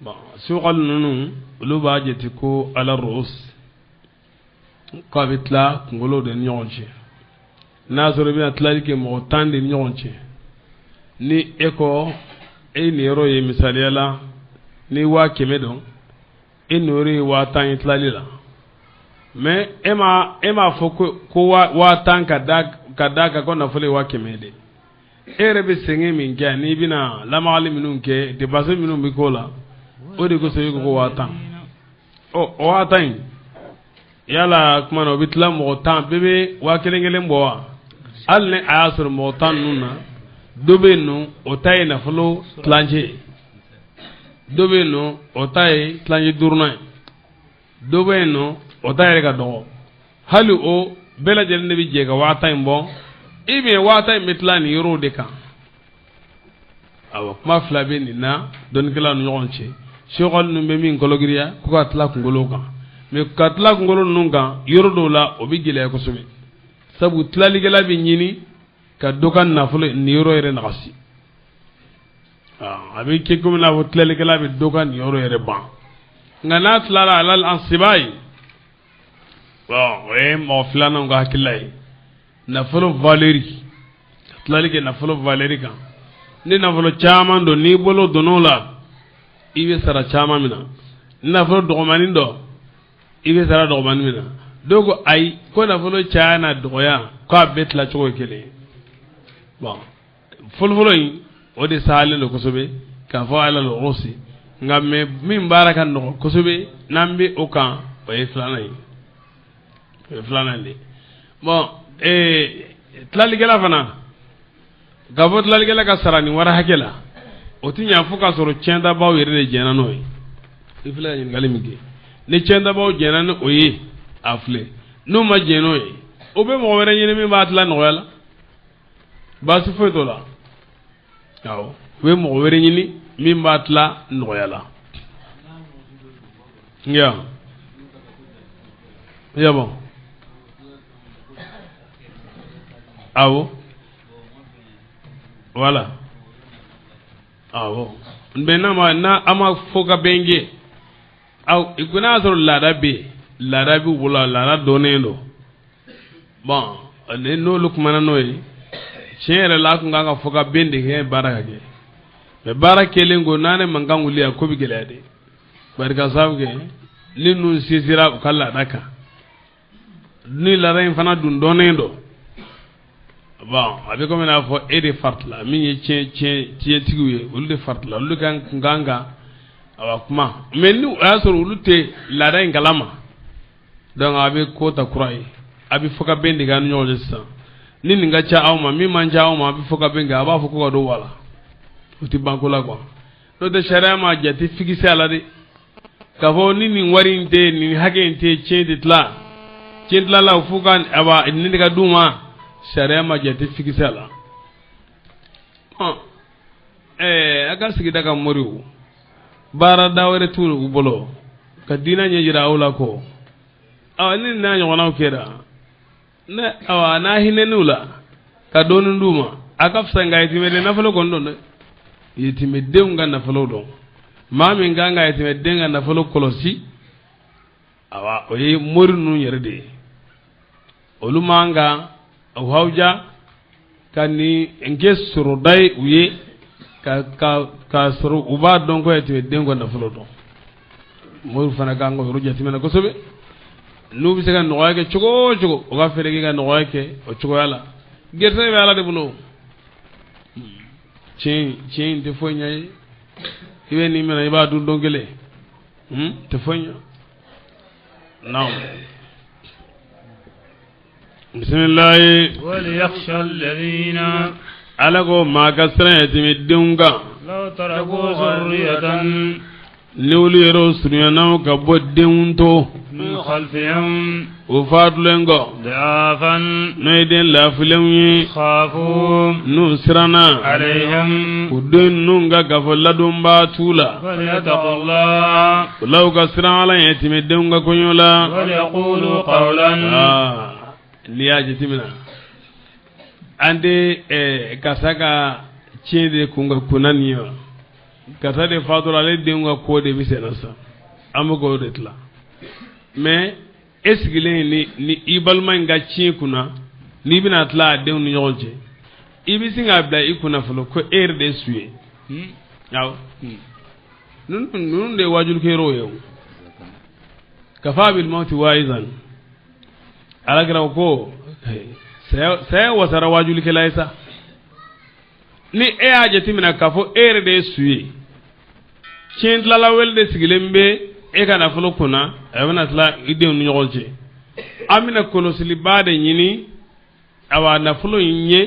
bon suqal ninnu olu b'a jate ko ala ru'us k'a bɛ tila kunkolo de ni ɲɔgɔn cɛ n'a sɔrɔ i bɛna tilali kɛ mɔgɔ 10 de ni ɲɔgɔn cɛ ni e ko e niyɔrɔ ye misaliya la ni 100 don e niyɔrɔ ye 10,000 ye tilali la mais e m'a fɔ ko 10,000 ka d'a kan ko nafolo ye 100 ye dɛ e yɛrɛ bɛ sɛgɛn min kɛ n'i bɛna lamagali minnu kɛ dépense minnu bɛ k'o la o de kosɔn i ko ko 10,000 ɔ o 10,000 in yala kuma na o bɛ tila mɔgɔ 10 bɛɛ bɛ 1,000 bɔ wa hali ni a y'a sɔrɔ mɔgɔ 10 ninnu na dɔ bɛ yen nɔ o ta ye nafolo tilancɛ ye dɔ bɛ yen nɔ o ta ye tilancɛ duurunan ye dɔ bɛ yen nɔ o ta yɛrɛ ka dɔgɔ hali o bɛɛ lajɛlen de bɛ jɛ ka 10,000 in bɔ i bɛ 10,000 in bɛ tila nin yɔrɔw de kan awɔ kuma fila bɛ nin na dɔnnikɛlaw ni ɲɔgɔn cɛ sokɔli ninnu bɛ min kɔlɔgiriya ko ka tila kunkolo kan mais ka tila kunkolo ninnu kan yɔrɔ dɔw la o bɛ gɛlɛya kosɛbɛ sabu tilalikɛla bɛ ɲini ka dɔ ka nafolo nin yɔrɔ yɛrɛ nagasi a bɛ kɛ komi n'a fɔ tilalikɛla bɛ dɔ ka nin yɔrɔ yɛrɛ ban nka n'a tilala alal ansiba ye bon o ye mɔgɔ filanan ka hakilila ye nafolo valeur ka tilali kɛ nafolo valeur kan ni nafolo caman don n'i bolo donn'o la i bɛ sara caman min na ni nafolo dɔgɔmanin dɔ i bɛ sara dɔgɔmanin min na dɔw ko ayi ko nafolo caya n'a dɔgɔya k'a bɛɛ tilacogo ye kelen ye bon fɔlɔfɔlɔ in o de sahalen don kosɛbɛ k'a fɔ ala ru'usi nka mais min baara ka nɔgɔn kosɛbɛ n'an bɛ o kan o ye filanan ye o ye filanan de ye bon tilalikɛla fana k'a fɔ tilalikɛla ka sara nin wari hakɛ la o ti ɲa fo k'a sɔrɔ tiɲɛtabaw yɛrɛ de jɛnna n'o ye i filɛ ka ɲininkali min kɛ ni tiɲɛtabaw jɛnna ni o ye a filɛ n'u ma jɛn n'o ye o bɛ mɔgɔ wɛrɛ ɲini min b'a tila nɔgɔya la baasi foyi t'o la awɔ u bɛ mɔgɔ wɛrɛ ɲini min b'a tila nɔgɔya la nka ya bon awɔ voilà awɔ mais n'a ma n'a a ma fɔ ka bɛn kɛ aw i ko n'a y'a sɔrɔ laada bɛ yen laada b'u bolo laada dɔnnen don bon N'olu kumana n'o ye, tiɲɛ yɛrɛ la, a tun kan ka fɔ ka bɛn de kɛ, baara ka kɛ. Mais baara kɛlen ko n'a ne mankan wuli, a ko bɛ gɛlɛya de. Bari ka sababu kɛ ni ninnu sinsinra u ka laada kan, ni laada in fana dun dɔnnen don, bon, a bɛ komi n'a fɔ e de faritila min ye tiɲɛ tiɲɛ tiɲɛtigiw ye, olu de faritila, olu kan kun kan ka awa kuma. Mais ni o y'a sɔrɔ olu tɛ laada in kalama, donc a bɛ ko ta kura ye, a bɛ fɔ ka bɛn de kɛ aw ni ɲɔgɔn cɛ sisan. Ni nin ka ca aw ma, min man ca aw ma, a bɛ fɔ ka bɛn kɛ, a b'a fɔ ko ka don wala o tɛ ban ko la quoi. N'o tɛ, sariya ma jate fixé a la de k'a fɔ ni nin wari in tɛ, nin hakɛ in tɛ, tiɲɛ tɛ tila, tiɲɛ tilala f'u ka awa nin de ka d'u ma. Sariya ma jate fixé a la. Ɔn, a ka sigida ka moriw, baarada wɛrɛ t'u u bolo ka diinɛ ɲɛ jira aw la ko awa ni n'a ɲɔgɔnnaw kɛra ne, awa n'a hinɛn'u la ka dɔɔnin d'u ma, a ka fisa. Nka yatimɛden nafolo kɔni don dɛ, yatimɛdenw ka nafolo dɔn. Maa min kan ka yatimɛden ka nafolo kɔlɔsi, awa o ye mori ninnu yɛrɛ de ye. Olu man ka u hawuja ka nin kɛ sɔrɔda ye u ye ka ka k'a sɔrɔ u b'a dɔn ko yatimɛden ka nafolo dɔn. Mori fana kan ka yɔrɔ jateminɛ kosɛbɛ. N'u bɛ se ka nɔgɔya kɛ cogo o cogo, u ka fɛɛrɛ kɛ ka nɔgɔya kɛ o cogoya la. Gɛrɛsɛgɛ bɛ Ala de bolo. Tiɲɛ tiɲɛ in tɛ foyi ɲɛ ye. I bɛ nin minɛ, i b'a dun don kelen, tɛ foyi ɲɛ. Naam, bisimilayi. وليخشى الذين Ala ko maa ka siran yatimɛdenw kan لو تركوا ذرية ni olu yɛrɛ surunyana ka bɔ denw to من خلفهم u fatulen kɔ ضعافا n'o ye den lafilenw ye خافوا n'u siranna عليهم u den ninnu ka gafo ladonbaa t'u la فليتقوا الله o la u ka siran Ala yatimɛdenw ka koɲɔ la. وليقولوا قولا Aa, n'i y'a jateminɛ, an tɛ karisa ka tiɲɛ de kun ka kunna nin ye wa? Karisa de fatura, ale denw ka ko de bɛ senna sisan, an bɛ k'o de tila. Mais e sigilen ni i balima in ka tiɲɛ kunna, n'i bɛna tila a denw ni ɲɔgɔn cɛ, i bɛ sin k'a bila i kunna fɔlɔ ko e yɛrɛ de ye su ye. Awɔ, ninnu de ye wajulikɛyɔrɔw ye. O kafa bil mawti waizan. Alakira ko saya wasara wajulikɛla ye sa. Ni e y'a jateminɛ k'a fɔ e yɛrɛ de ye su ye, tiɲɛ tilala wele de sigilen bɛ e ka nafolo kunna, a bɛna tila i denw ni ɲɔgɔn cɛ, an bɛna kɔlɔsiliba de ɲini awa nafolo in ye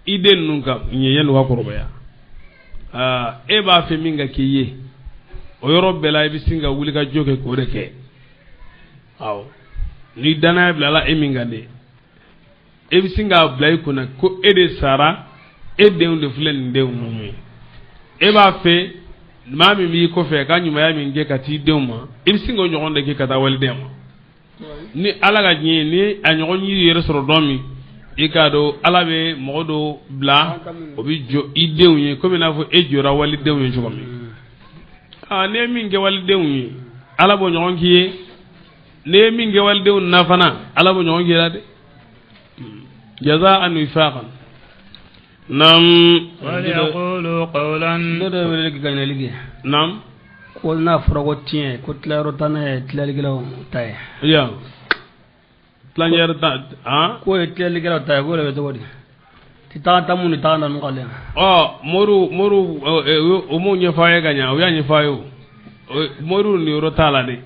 i den ninnu ka ɲɛ yanni u ka kɔrɔbaya. Aa, e b'a fɛ min ka k'i ye, o yɔrɔ bɛɛ la i bɛ sin ka wuli ka jɔ kɛ k'o de kɛ. Awɔ, ni danaya bilala e min kan de, e bɛ sin k'a bila i kunna ko e de sara, e denw de filɛ nin denw ninnu ye. E b'a fɛ maa min b'i kɔfɛ ka ɲumanya min kɛ ka t'i denw ma, i bɛ sin k'o ɲɔgɔn de kɛ ka taa waliden ma. Ni Ala ka diɲɛ ye, ni a ɲɔgɔn y'i yɛrɛ sɔrɔ dɔn min, i k'a dɔn Ala bɛ mɔgɔ dɔw bila o bɛ jɔ i denw ye komi n'a fɔ e jɔra walidenw ye cogo min. Aa, n'i ye min kɛ walidenw ye, Ala b'o ɲɔgɔn k'i ye. N'i ye min kɛ walidenw na fana, Ala b'o ɲɔgɔn k'i la dɛ. Jazaan wifaqan. Naam. وليقولوا قولا Dɔ dɔ ye weleli kɛ ka ɲininkali kɛ Naam. Ko n'a fɔra ko tiɲɛ, ko tilayɔrɔ tanna ye tilalikɛlaw ta ye. Ya tilancɛ ta han. K'o ye tilalikɛlaw ta ye, k'o de bɛ cogo di? Ti taga ta mun ni taga nanu k'ale. Ɔ, moriw o m'o ɲɛfɔ a ye ka ɲa, o y'a ɲɛfɔ a ye. O moriw niyɔrɔ t'a la dɛ.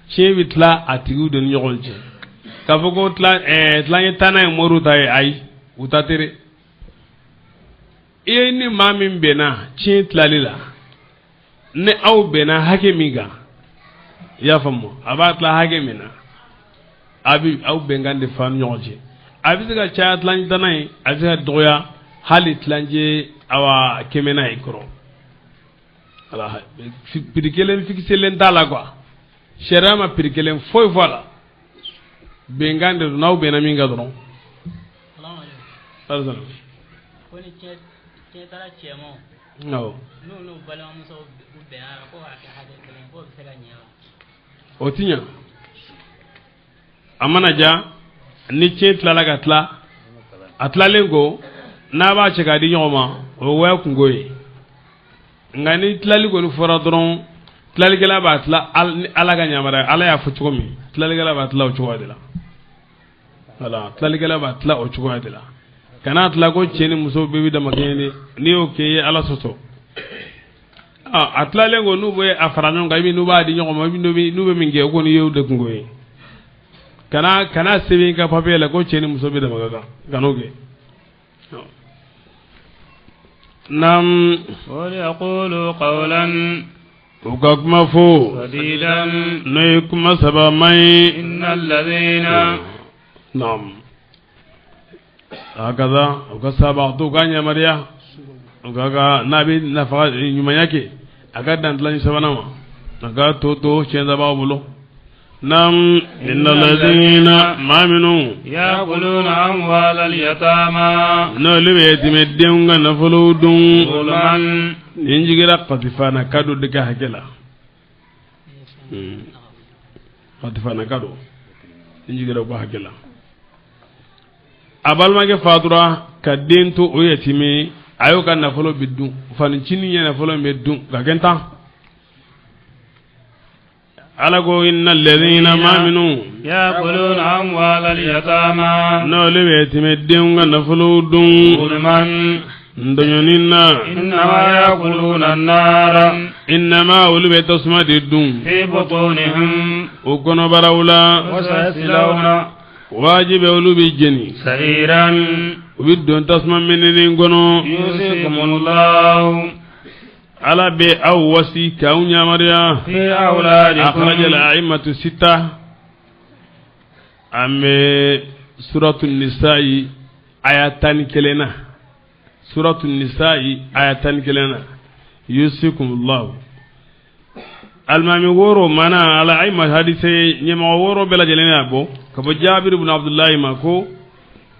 Tiɲɛ bɛ tila a tigiw de ni ɲɔgɔn cɛ. K'a fɔ ko tila tilancɛ tanna ye moriw ta ye, ayi, u ta tɛ dɛ. I ye ni maa min bɛnna tiɲɛ tilali la, ni aw bɛnna hakɛ min kan, i y'a faamu, a b'a tila hakɛ min na, a bɛ aw bɛnkan de fa ni ɲɔgɔn cɛ. A bɛ se ka caya tilancɛ tanna ye, a bɛ se ka dɔgɔya hali tilancɛ awa kɛmɛna ye kɔrɔ. Ala prix kelen fixelen t'a la quoi. Sariya ma prix kelen foyi fɔ a la. Bɛnkan de don, n'aw bɛnna min kan dɔrɔn. Alisa. Ko ni tiɲɛ tiɲɛ taara cɛ ma, Awɔ. n'u n'u balimamusow u bɛnna la ko k'a kɛ hakɛ kelen, k'o bɛ se ka ɲɛ wa? O ti ɲa. A mana ja ni tiɲɛ tilala ka tila. A tilalen ko n'a b'a cɛ k'a di ɲɔgɔn ma, o ye waya kungo ye. Nka ni tilali kɔni fɔra dɔrɔn, tilalikɛla b'a tila ni Ala ka yamaruya, Ala y'a fɔ cogo min, tilalikɛla b'a tila o cogoya de la. Voilà, tilalikɛla b'a tila o cogoya de la. Kana tila ko cɛ ni muso bɛɛ bɛ dama kɛɲɛ de. N'i y'o kɛ, i ye Ala sɔsɔ. A tilalen ko n'u bɛ a fara ɲɔgɔn kan, i bɛ n'u b'a di ɲɔgɔn ma, i bɛ n'u bɛ min kɛ, o kɔni y'o de kungo ye. Kana sɛbɛn i ka papier la ko cɛ ni muso bɛ dama ka kan, kan'o kɛ. Naam. وليقولوا قولا U ka kuma fo سديدا n'o ye kuma sabaman ye. إن الذين Naam. Hakaza u ka sabato ka yamaruya u ka n'a bɛ nafa ɲumanya kɛ, a ka dan tilan sabanan ma, a ka to tiɲɛtabaw bolo. Naam. Inna lazina maa minnu يأكلون أموال اليتامى n'olu bɛ yatimɛdenw ka nafolow dun. ظلما Nin jigira katifana kado de ka hakɛ la. Katifana kado nin jigira o ka hakɛ la. A balimakɛ fatura ka den to o yatimɛ, a y'o ka nafolo bɛ dun, fanicinin ye nafolo in bɛ dun ka kɛ tan. Ala ko inna alladhina maa minnu يأكلون أموال اليتامى n'olu bɛ yatimɛdenw ka nafolow dun ظلما ntɔɲɔni na, إنما يأكلون النار innama olu bɛ tasuma de dun في بطونهم o kɔnɔbaraw la. وسيصلون Wajibi olu bɛ jeni, سعيرا u bɛ don tasuma mɛnɛnen kɔnɔ. يوصيكم الله Ala bɛ aw wasi k'aw yamaruya. في أولادكم. Akhraja al-a'immatu sita, an bɛ suratu nisa'i aya 11 na, suratu nisa'i aya 11 na, yusikumullahu. Alimami wɔɔrɔ mana ala ayi ma hadise ɲɛmɔgɔ wɔɔrɔ bɛɛ lajɛlen y'a bɔ ka bɔ Jabir ibn Abdullahi ma ko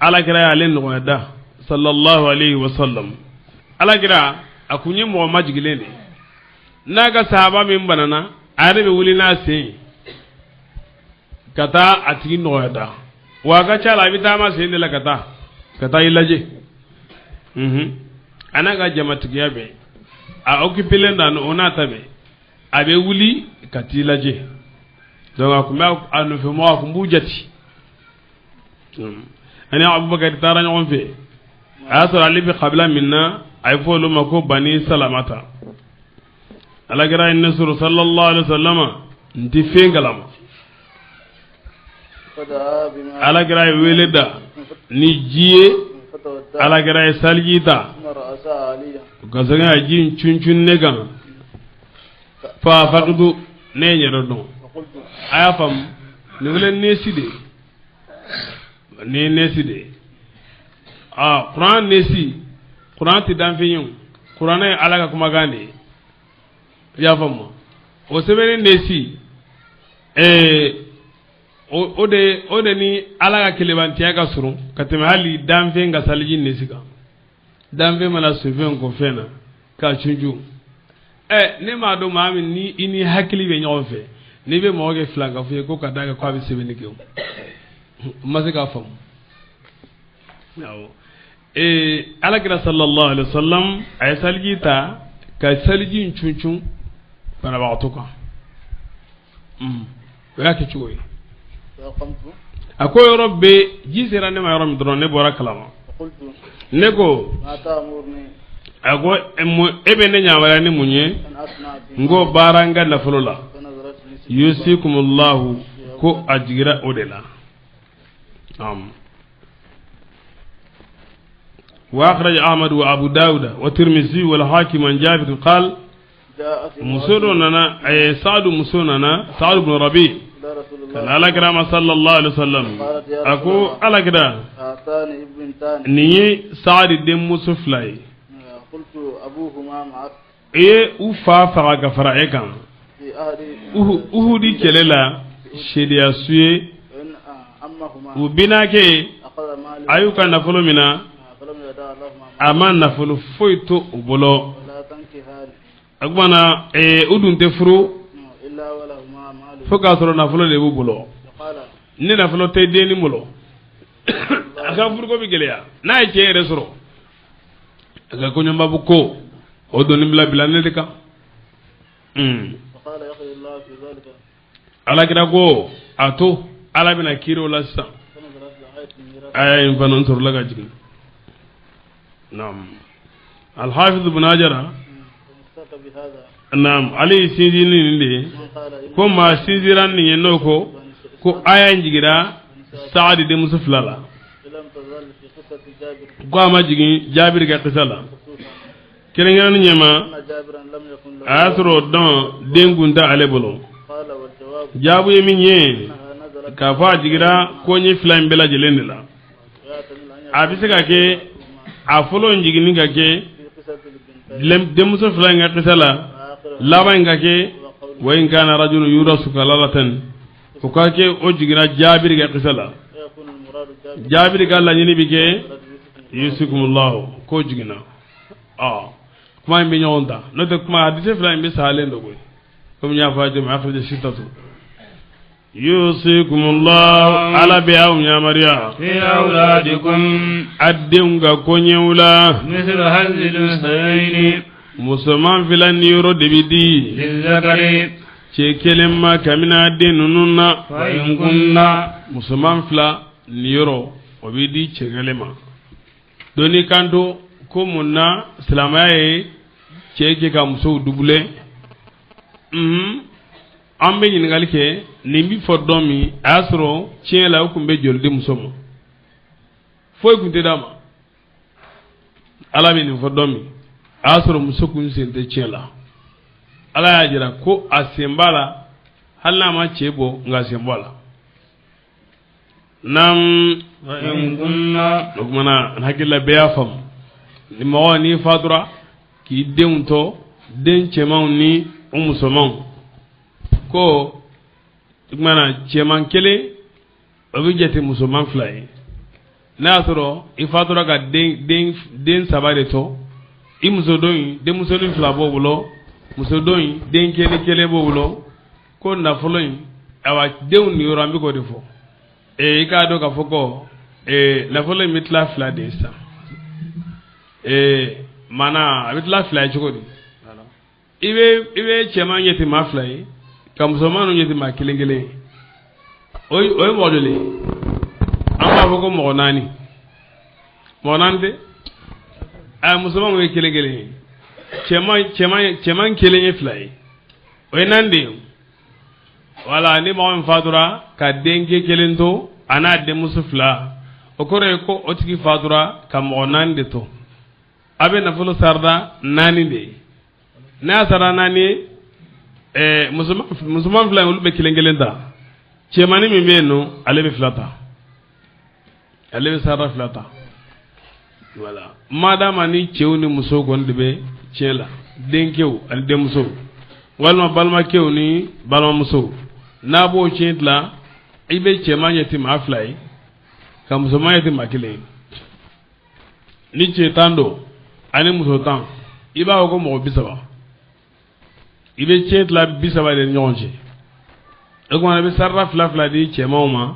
Alakira y'ale nɔgɔya da sallallahu alayhi wa sallam. Alakira a kun ye mɔgɔ majigilen de ye. N'a ka sahaba min banana, a yɛrɛ bɛ wuli n'a sen ye ka taa a tigi nɔgɔya da. Wa a ka ca la, a bɛ taama sen de la ka taa i lajɛ. A n'a ka jamatigiya bɛɛ a occupélen don, o n'a ta bɛɛ, a bɛ wuli ka t'i lajɛ. Donc a kun bɛ a nɔfɛmɔgɔ, a kun b'u jate. Ani Abubakar taara ɲɔgɔn fɛ, a y'a sɔrɔ ale bɛ kabila min na, a ye fɔ olu ma ko Bani Salamata. Alakira ye ne sɔrɔ sallallahu alaihi wa sallam, n tɛ fɛn kalama. فدعا بماء. Alakira ye wele da ni ji ye. فتودع. Alakira ye saliji ta ثم رأس علي. ka segin ka ji in cun ne kan. Fa fakutu, ne ye n yɛrɛ dɔn. فقلت A y'a faamu, nin filɛ nesi de ye, nin ye nesi de ye. Aa, kuran nesi, kuran tɛ danfɛn ye o, kuranɛ ye Ala ka kumakan de ye, i y'a faamu. O sɛbɛnni nesi, o de ni Ala ka kelebantiya ka surun ka tɛmɛ hali danfɛn ka saliji nesi kan. Danfɛn mana sofɛn ko fɛn na k'a cuncun, ne m'a dɔn maa min ni i ni hakili bɛ ɲɔgɔn fɛ, n'i bɛ mɔgɔ kɛ filankafo ye ko ka d'a kan k'a bɛ sɛbɛnni kɛ, o n ma se k'a faamu. Awɔ, Alakira sallallahu alaihi wa sallam, a ye saliji ta ka saliji in cuncun banabagatɔ kan. O y'a kɛ cogo ye. فقمت. A ko yɔrɔ bɛɛ ji sera ne ma yɔrɔ min dɔrɔn, ne bɔra kalama. فقلت Ne ko ما تأمرني a ko e bɛ ne yamaruya ni mun ye أن أصنع في n ko baara n ka nafolo la? فنزلت لي Yusikumullahu, ko a jigira o de la. Naam. وأخرج أحمد وأبو داود والترمذي والحاكم عن جابر قال جاءت muso dɔ nana, Saadu muso nana, Saadu ibn Rabi, إلى رسول ka الله. na Alakira ma sallallahu alaihi wasallam. A ko Alakira, هاتان ابنتان. nin ye Saadi denmuso fila ye. قلت أبوهما معك I ye u fa faga ka fara e kan في أهل Uhudi kɛlɛ la, seereya su ye. فإن أمهما U binakɛ أخذ مالي a y'u ka nafolo minɛ, فلم يدع لهما a ma nafolo foyi to u bolo. ولا تنكحان O kumana u dun tɛ furu إلا ولهما مال. fo k'a sɔrɔ nafolo de b'u bolo. فقال Ni nafolo tɛ denni bolo, A ka furuko bɛ gɛlɛya n'a ye cɛ yɛrɛ sɔrɔ, a ka kɔɲɔbabu ko o doni bila bila ne de kan. فقال يقضي الله في ذلك. Alakira ko a to, Ala bɛna kiiri o la sisan. فنزلت آية الميراث. Aya in fana sɔrɔla ka jigin. Naam, Alhafiz Ibn Hajara. ومستك بهذا. Naam, ale ye sinsin ni nin de ye. من قال إن Ko maa sinsinra nin ye, n'o ko aya in jigira Saadi denmuso fila la. لم تزل في قصة جابر Ko a ma jigin Jaabiri ka kisa la خصوصا kɛrɛnkɛrɛnni ɲɛma. أن جابرا لم يكن له A y'a sɔrɔ o dɔn den kun tɛ ale bolo. قال والجواب Jaabu ye min ye, أنها نزلت k'a fɔ a jigira ko n ye fila in bɛɛ lajɛlen de la. ويعتمد أن A bɛ se ka kɛ a fɔlɔ in jiginni ka kɛ في قصة البنتين denmuso fila in ka kisa la, وآخرها laban in ka kɛ وقول wa in kana rajulu yurasu kalalatan, o ka kɛ o jiginna Jaabiri ka kisa la. ويكون المراد جابر Jaabiri ka laɲini bɛ kɛ ولد يوسف. Yusukumullahu k'o jiginna. Ɔ, kuma in bɛ ɲɔgɔn ta, n'o tɛ kuma hadise fila in bɛ salen don koyi, komi n y'a fɔ a ye cogo min, akhraja sittatu. Yusikumullahu, Ala bɛ aw yamaruya في أولادكم a denw ka koɲɛw la. مثل حظ الأنثيين. Musoman fila niyɔrɔ de bɛ di للذكر cɛ kelen ma kabini a den ninnu na. فإن كن Musoman fila niyɔrɔ, o bɛ di cɛ kelen ma. Doni kan to ko mun na silamɛya ye cɛ kɛ ka musow dubule? An bɛ ɲininkali kɛ, nin bi fɔ dɔn min, a y'a sɔrɔ tiɲɛ la o tun bɛ joli di muso ma, foyi tun tɛ d'a ma. Ala bɛ nin fɔ dɔn min, a y'a sɔrɔ muso kun sen tɛ tiɲɛ la. Ala y'a jira ko a sen b'a la, hali n'a ma cɛ bɔ, nka sen bɔ a la. Naam. وإن كن O kumana, n hakili la bɛɛ y'a faamu. Ni mɔgɔ n'i fatura k'i denw to, den cɛmanw ni u musomanw, ko o kumana cɛman kelen, o bɛ jate musoman fila ye. N'a y'a sɔrɔ i fatura ka den saba de to, i muso dɔ in, denmusonin fila b'o bolo, muso dɔ in, den kelen kelen b'o bolo, ko nafolo in, awa, denw niyɔrɔ, an bɛ k'o de fɔ. I k'a dɔn k'a fɔ ko nafolo in bɛ tila fila de ye sisan. Maanaa a bɛ tila fila ye cogo di? I bɛ cɛman ɲɛ maa fila ye, ka musoman ɲɛ maa kelen kelen ye. O ye mɔgɔ joli ye? An b'a fɔ ko mɔgɔ naani. Mɔgɔ naani tɛ? A musomanw ye kelen kelen ye, cɛman kelen ye fila ye, o ye naani de ye. Wala ni mɔgɔ min fatura ka denkɛ kelen to, a n'a denmuso fila, o kɔrɔ ye ko o tigi fatura ka mɔgɔ naani de to. A bɛ nafolo sarada naani de ye. N'a y'a sara naani ye, musoman fila in, olu bɛ kelen kelen ta. Cɛmannin min bɛ yen nɔ, ale bɛ fila ta, ale bɛ sarada fila ta. Wala madama ni cɛw ni musow kɔni de bɛ tiɲɛ la, denkɛw ani denmusow walima balimakɛw ni balimamusow, n'a b'o tiɲɛ tila, i bɛ cɛman ɲɛ ti maa fila ye, ka musoman ɲɛ ti maa kelen ye. Ni cɛ 10 don ani muso 10, i b'a fɔ ko mɔgɔ 30, i bɛ tiɲɛ tila 30 de ni ɲɔgɔn cɛ. O kumana i bɛ sarada fila fila di cɛmanw ma,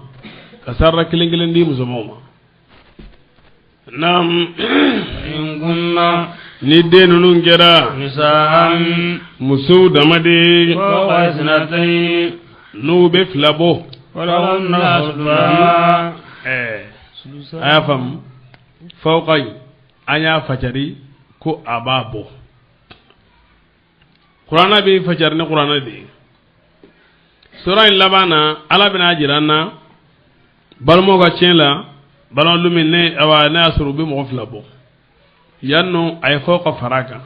ka sarada kelen kelen di musomanw ma. Naam. إن كن Ni den ninnu kɛra نساء musow dama de ye, فوق اثنتين n'u bɛ fila bɔ, فلهن ثلثا. A y'a faamu, fawqa in, an y'a facari ko a b'a bɔ. Kuranna bɛ facari ni kuranna de ye. Sura in laban na, Ala bɛna jira an na balimaw ka tiɲɛ la, balima min ne, awa, ne y'a sɔrɔ u bɛ mɔgɔ fila bɔ yan nɔ, a ye fawqa fara a kan.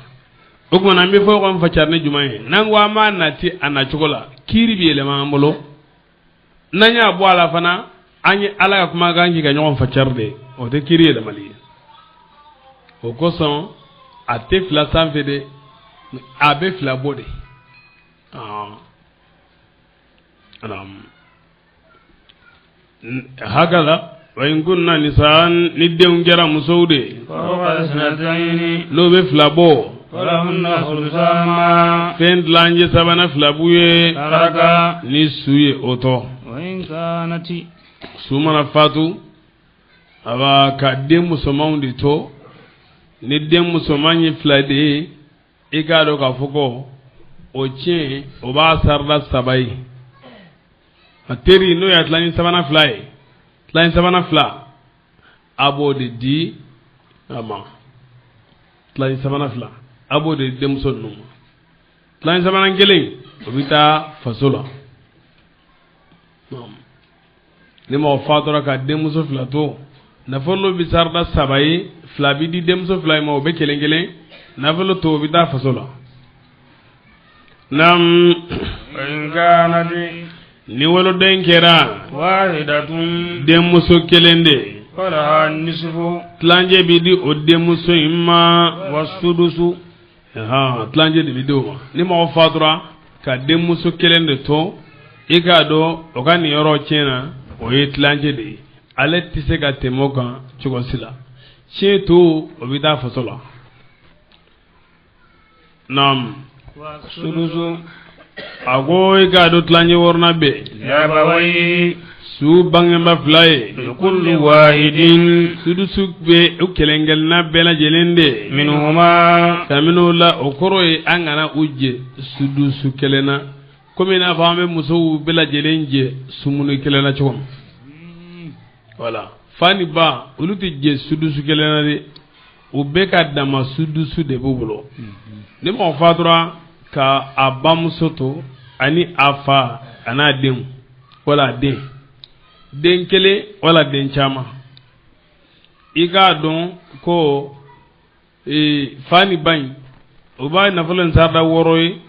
O tuma na, an bɛ fawqa in facari ni jumɛn ye? N'an ko an b'a nati a nacogo la, kiiri bɛ yɛlɛma an bolo. N'an y'a bɔ a la fana, an ye Ala ka kumakan k'i ka ɲɔgɔn facari de, o tɛ kiiri yɛlɛmali ye. O kosɔn a tɛ fila sanfɛ de, a bɛ fila bɔ de. Naam. Hakala wa in kunna nisaan, ni denw kɛra musow de, فوق اثنتين n'o bɛ fila bɔ, فلهن ثلثا ما fɛn tilancɛ sabanan fila b'u ye ترك ni su ye o tɔ. وإن كانت Su mana fatu, Aba ka den musomanw de to. Ni den musoman ye fila de ye, i k'a dɔn k'a fɔ ko o tiɲɛ o b'a sarada saba ye. A teri n'o y'a tilancɛ sabanan fila ye, tilancɛ sabanan fila a b'o de di a ma. Tilancɛ sabanan fila a b'o de di denmuso ninnu ma. Tilancɛ sabanan kelen o bɛ taa faso la. Ni mɔgɔ fatura ka denmuso fila to, nafolo bɛ sarada saba ye, fila bɛ di denmuso fila in ma, o bɛ kelen kelen, nafolo tɔ o bɛ taa faso la. Naam. Ni woloden kɛra wahidatun, denmuso kelen de, falaha nisfu, tilancɛ bɛ di o denmuso in ma, wa sudusu, tilancɛ de bɛ di o ma. Ni mɔgɔ fatura ka denmuso kelen de to, i k'a dɔn o ka nin yɔrɔ tiɲɛ na, o ye tilancɛ de ye. Ale tɛ se ka tɛmɛ o kan cogo si la. Tiɲɛ to o bɛ taa faso la. Naam. Wa sudusu, A ko i k'a dɔn tilancɛ wɔɔrɔnan bɛ yen. Labawayi, Su bangebaa fila ye. Likulli wahidin, Sudusu bɛ u kelen kelenna bɛɛ lajɛlen de. Minhuma, Kabini o la, o kɔrɔ ye an kana u jɛ sudusu kelen na, komi i n'a fɔ an bɛ musow bɛɛ lajɛlen jɛ sumuni kelen na cogo min. Wala fa ni ba olu tɛ jɛ sudusu kelen na dɛ, u bɛɛ ka dama sudusu de b'u bolo. Ni mɔgɔ fatura ka a bamuso to ani a fa a n'a denw, wala den den kelen wala den caman, i k'a dɔn ko fa ni ba in o b'a nafolo in sarada wɔɔrɔ ye.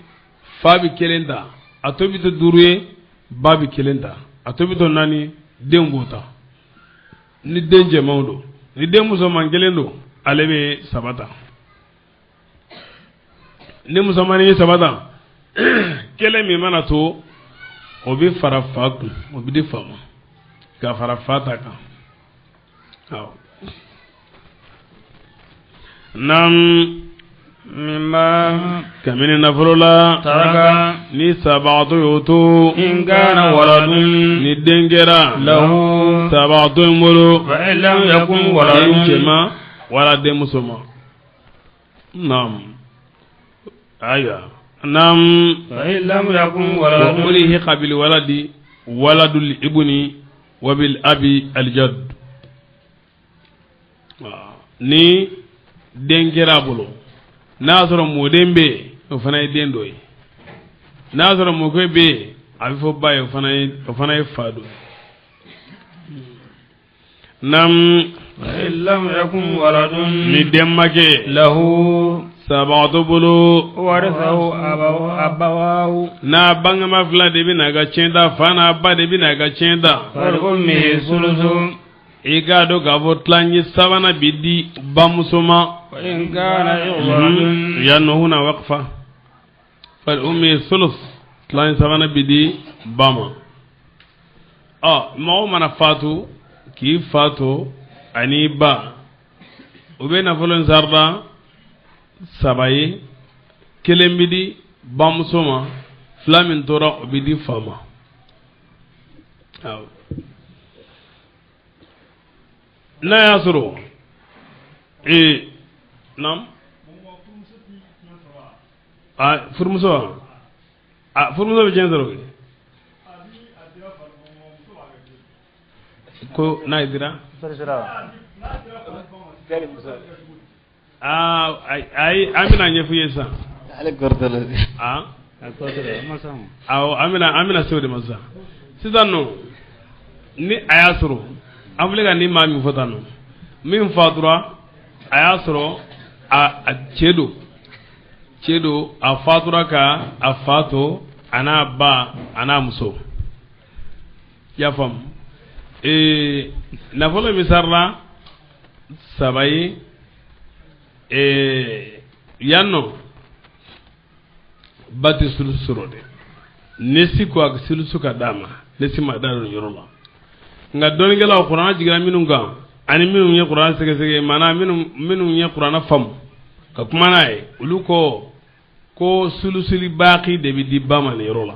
Fa bɛ kelen ta, a tɔ bɛ to duuru ye, ba bɛ kelen ta, a tɔ bɛ to naani, denw b'o ta. Ni den cɛmanw don, ni den musoman kelen don, ale bɛ saba ta. Ni musomannin ye saba ta, kelen min mana to, o bɛ fara fa kun, o bɛ di fa ma ka fara fa ta kan. Awɔ. Naam. Mimma, Kabini nafolo la, taraka, ni sabagatɔ y'o to, in kana waladun, ni den kɛra, lahu, sabagatɔ in bolo, fa in lam yakun den waladun, cɛman wala den musoman. Naam. Ayiwa. Naam. Fa in lam yakun Wa waladun, ulhiqa bil waladi waladul ibni wa bil abi al jadd. Ni den kɛra a bolo, n'a y'a sɔrɔ mɔden bɛ yen, o fana ye den dɔ ye. N'a y'a sɔrɔ mɔkɛ bɛ yen, a bɛ fɔ ba ye, o fana ye fa dɔ ye. Naam. Fa in lam yakun waladun, Ni den ma kɛ lahu, sabagatɔ bolo, warithahu abawahu, n'a bangema fila de bɛ n'a ka tiɲɛ ta, fa n'a ba de bɛ n'a ka tiɲɛ ta, fali ummihi sulusu, i k'a dɔn k'a fɔ tilancɛ sabanan bɛ di bamuso ma. Wa in kana ikhwatun, Yan nɔ huna waqfa fal ummi sulus, tilancɛ sabanan bɛ di ba ma. Ɔ mɔgɔ mana fatu k'i fa to ani ba, u bɛ nafolo in sarada saba ye, kelen bɛ di bamuso ma, fila min tora o bɛ di fa ma. Awɔ. N'a y'a sɔrɔ naam, a furumuso wa, a furumuso bɛ tiɲɛ sɔrɔ koyi. Ko n'a dira, aa ayi, an bɛna ɲɛfɔ i ye sisan. Aa awɔ, an bɛna se o de ma sisan. Sisan nɔ, ni a y'a sɔrɔ an filɛ ka nin maa min fɔ tan nɔ, min fatura a y'a sɔrɔ a cɛ don, a fatura ka a fa to a n'a ba a n'a muso, i y'a faamu. Nafolo min sarala saba ye, yan nɔ ba tɛ sulusu sɔrɔ dɛ. Ne si ko a sulusu ka d'a ma, ne si ma da nin yɔrɔ la. Nka dɔnnikɛlaw, kuranɛ jiginna minnu kan ani minnu ye kuranɛ sɛgɛsɛgɛ, maanaa minnu ye kuranɛ faamu ka kuma n'a ye, olu ko sulusuli baaki de bɛ di ba ma nin yɔrɔ la.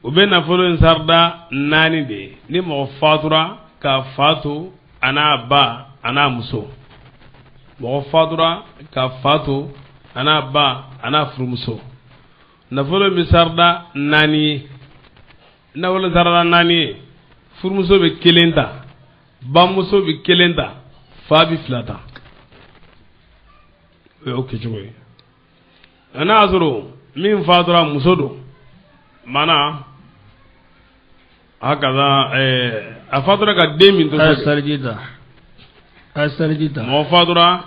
U bɛ nafolo in sarada naani de ye. Ni mɔgɔ fatura k'a fa to a n'a ba a n'a muso. Mɔgɔ fatura ka fa to a n'a ba a n'a furumuso. Nafolo bɛ sarada naani ye, nafolo sarada naani ye, furumuso bɛ kelen ta, bamuso bɛ kelen ta, fa bɛ fila ta. O y'o kɛcogo ye. N'a y'a sɔrɔ min fatura muso don, maana hakaza a fatura ka den min to, a ye seliji ta, a ye seliji ta. Mɔgɔ fatura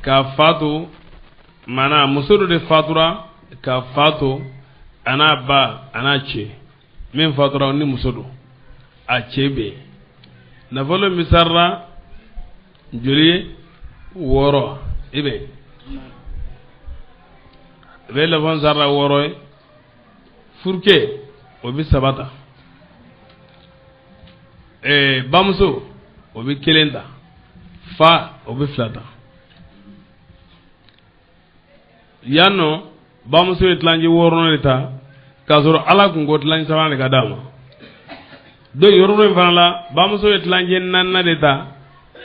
ka fa to, maana muso dɔ de fatura ka fa to a n'a ba a n'a cɛ. Min fatura ni muso don, a cɛ bɛ yen. Nafolo min sarala joli ye? 6. I bɛ i bɛ nafolo sarala 6 ye. Furukɛ o bɛ 3 ta, bamuso o bɛ 1 ta, fa o bɛ 2 ta. Yan nɔ bamuso ye tilancɛ 6 de ta, k'a sɔrɔ Ala kun ko tilancɛ 3 de ka d'a ma. Donc yɔrɔ in fana la, bamuso ye tilancɛ 4 de ta,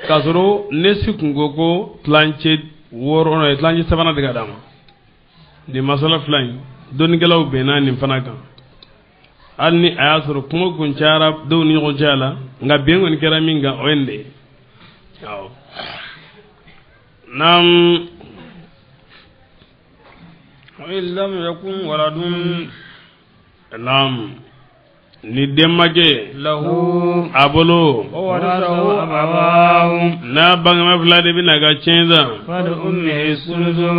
k'a sɔrɔ nesi kun ko ko tilancɛ 6 tilancɛ 3 de ka d'a ma. Nin masala fila in dɔnnikɛlaw bɛnna nin fana kan, hali ni a y'a sɔrɔ kuma kun cayara dɔw ni ɲɔgɔn cɛ la, nka bɛn kɔni kɛra min kan o ye nin de ye. Awɔ. Naam. Wa in lam yakun waladun. Naam. Ni den ma kɛ lahu a bolo, wa warithahu abawahu, n'a bangema fila de bɛna ka tiɲɛ san, fali ummihi sulusu,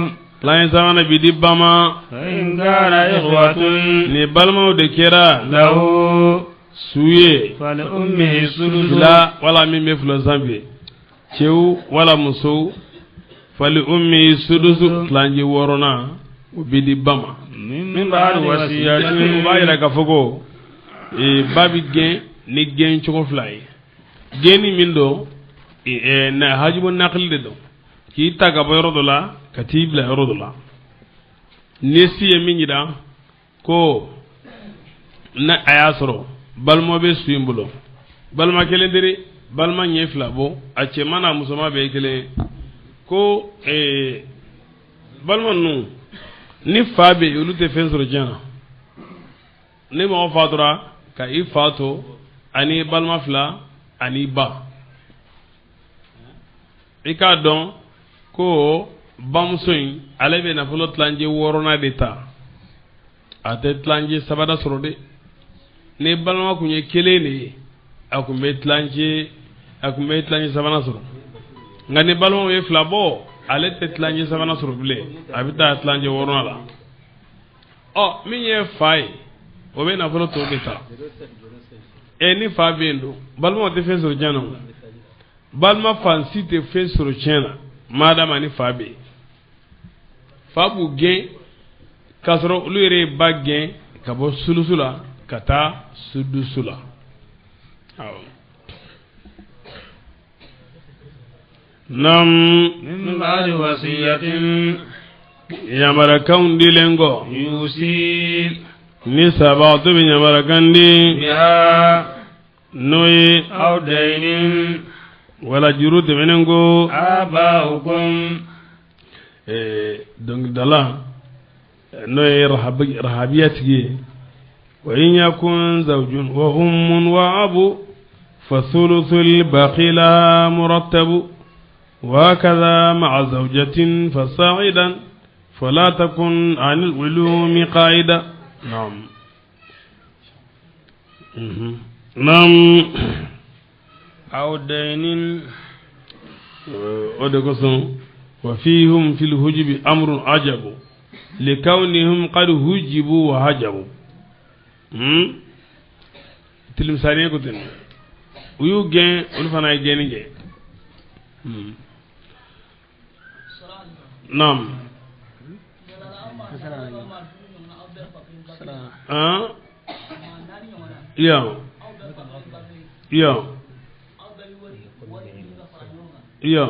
tilancɛ 3 bi di ba ma. Fa in kana ikhwatun, ni balimaw de kɛra lahu su ye, fali ummihi sulusu, fila wala min bɛ fila sanfɛ, cɛw wala musow, fali ummihi sudusu, tilancɛ 6 o bi di ba ma. Min ba'di wasiyatin, o b'a yira k'a fɔ ko ba bɛ gɛn ni gɛn cogo fila ye. Gɛnni min don, na hajibu nakili de don, k'i ta ka bɔ yɔrɔ dɔ la ka t'i bila yɔrɔ dɔ la. Ni si ye min yira ko na a y'a sɔrɔ balima bɛ su in bolo, balima kelen teri, balima ɲɛ fila bɔ, a cɛman n'a musoman bɛɛ ye kelen ye, ko balima ninnu ni fa bɛ yen, olu tɛ fɛn sɔrɔ diɲɛ na. Ni mɔgɔ fatura ka i fa to ani balima fila ani ba, i k'a dɔn ko bamuso in ale bɛ nafolo tilancɛ 6 de ta, a tɛ tilancɛ 3 sɔrɔ dɛ. Ni balima kun ye kelen de ye, a kun bɛ tilancɛ 3 sɔrɔ, nka ni balimaw ye 2 bɔ, ale tɛ tilancɛ 3 sɔrɔ bilen, a bɛ taa tilancɛ 6 la. Ɔ min ye fa ye, o bɛ nafolo tɔ de ta. Ni fa bɛ yen don, balimaw tɛ fɛn sɔrɔ diɲɛ na, balima fan si tɛ fɛn sɔrɔ tiɲɛ na, madama ni fa bɛ yen. Fa b'u gɛn k'a sɔrɔ olu yɛrɛ ye ba gɛn ka bɔ sulusu la ka taa sudusu la. Awɔ. Naam. Min ba'di wasiyatin, yamarakanw dilen kɔ, yusi, ni sabaatɔ bɛ yamarakan di, biha, n'o ye aw daynin, wala juru tɛmɛnen ko, aba'ukum, dɔnkilidala n'o ye rahabiya tigi ye, wa in yakun zawjun wa ummun wa abu fa thuluthul baqi la murattabu wa kaza ma'a zawjatin fasa'idan fala takun 'anil ulumi qa'ida. Naam. Naam. Aw daynin, o de kosɔn wa fihum fil hujubi amrun ajabu likawnihum qad hujibu wa hajabu. Tilimsani ko ten, u y'u gɛn, olu fana ye gɛnni kɛ. Naam. Iya. Iya. Iya.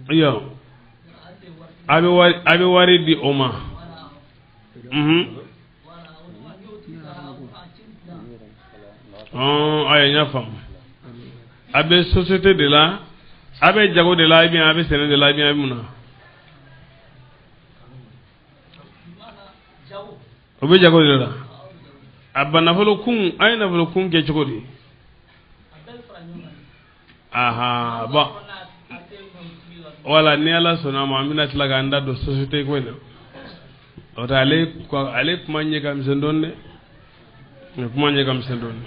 Iya. A bɛ wari di o ma. Ayi, n y'a faamu. A bɛ société de la, a bɛ jago de la, ou bien a bɛ sɛnɛ de la, ou bien a bɛ mun na? O bɛ jago de la. A ba nafolo kun, a ye nafolo kun kɛ cogo di? Aha, bon. Voilà, ni Ala sɔnna ma, an bɛna tila k'an da don société ko in na. O tɛ ale kuma ɲɛ ka misɛn dɔɔni dɛ. Mais kuma ɲɛ ka misɛn dɔɔni.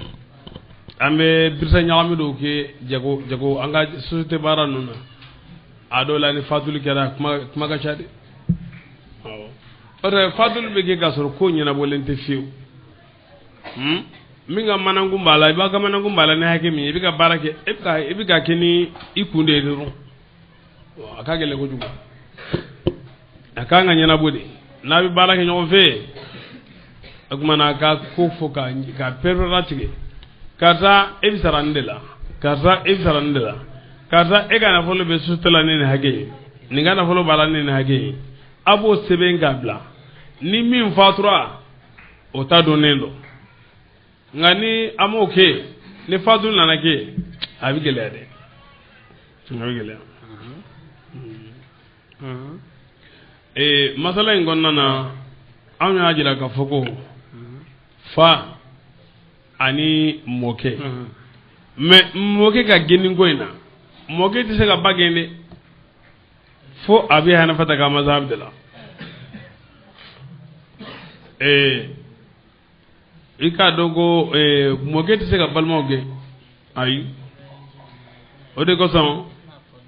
An bɛ birisa ɲagami dɔw kɛ jago an ka société baara ninnu na. A dɔw la ni fatuli kɛra kuma ka ca dɛ. Awɔ. O tɛ fatuli bɛ kɛ k'a sɔrɔ ko ɲɛnabɔlen tɛ fiyewu. Min ka manankun b'a la, i b'a ka manankun b'a la ni hakɛ min ye, i bɛ ka baara kɛ, i bɛ ka kɛ ni i kun de ye dɔrɔn. A ka gɛlɛn kojugu. A kan ka ɲɛnabɔ de. N'a bɛ baara kɛ ɲɔgɔn fɛ, o tuma na a ka ko fɔ ka pɛrɛn tigɛ. Karisa e bɛ sara nin de la, karisa e bɛ sara nin de la, karisa e ka nafolo bɛ société la ni nin hakɛ ye, nin ka nafolo b'a la ni nin hakɛ ye. A b'o sɛbɛn k'a bila. Ni min fatura, o ta donnen don. Nka ni an m'o kɛ, ni fatuli nana kɛ, a bɛ gɛlɛya dɛ. A bɛ gɛlɛya. Masala in kɔnɔna na, anw y'a jira k'a fɔ ko fa ani mɔkɛ. Mais mɔkɛ ka gɛnni ko in na, mɔkɛ tɛ se ka ba gɛn dɛ, fo a bɛ Hanafa ta ka mazhab de la. I k'a dɔn ko mɔkɛ tɛ se ka balimaw gɛn, ayi. O de kosɔn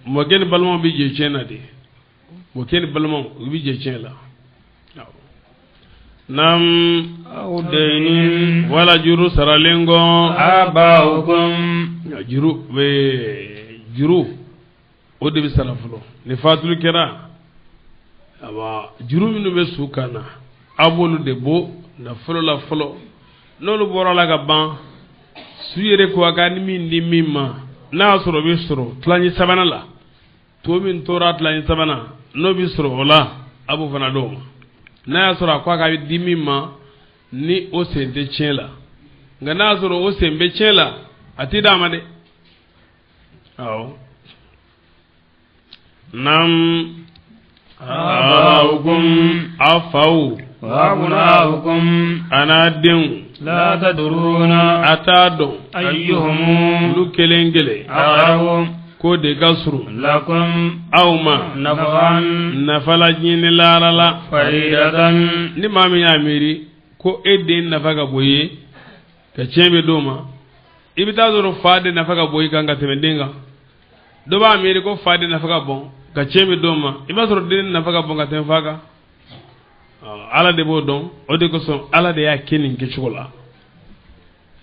mɔkɛ ni balimaw bɛ jɛ tiɲɛ na de. Mɔkɛ ni balimaw u bɛ jɛ tiɲɛ la. Nam aw deni wala juru saralen kɔ abaukum juru o de bɛ sara fɔlɔ. Ni fatuli kɛra, awa juru minnu bɛ su kan na, a b'olu de bɔ nafolo la fɔlɔ. N'olu bɔra la ka ban, su yɛrɛ ko a ka ni min di min ma, n'a y'a sɔrɔ o bɛ sɔrɔ tilancɛ sabanan la, to min tora tilancɛ sabanan n'o bɛ sɔrɔ o la, a b'o fana d'o ma. N'a y'a sɔrɔ a ko a ka di min ma, ni o sen tɛ tiɲɛ la. Nka n'a y'a sɔrɔ o sen bɛ tiɲɛ la, a tɛ d'a ma dɛ. Awɔ. Nam abaukum aw faw wa abnaukum a n'a denw la tadruna a t'a dɔn ayyuhum olu kelen kelen aqrabu ko de ka surun lakum aw ma naf'an nafa la ɲini laara la. faridatan Ni maa min y'a miiri ko e den nafa ka bon i ye ka tiɲɛ bɛ d'o ma, i bɛ taa sɔrɔ fa de nafa ka bon i kan ka tɛmɛ den kan. Dɔ b'a miiri ko fa de nafa ka bon ka tiɲɛ bɛ d'o ma, i b'a sɔrɔ den nafa ka bon ka tɛmɛ fa kan. Ala de b'o dɔn, o de kosɔn Ala de y'a kɛ nin kɛcogo la.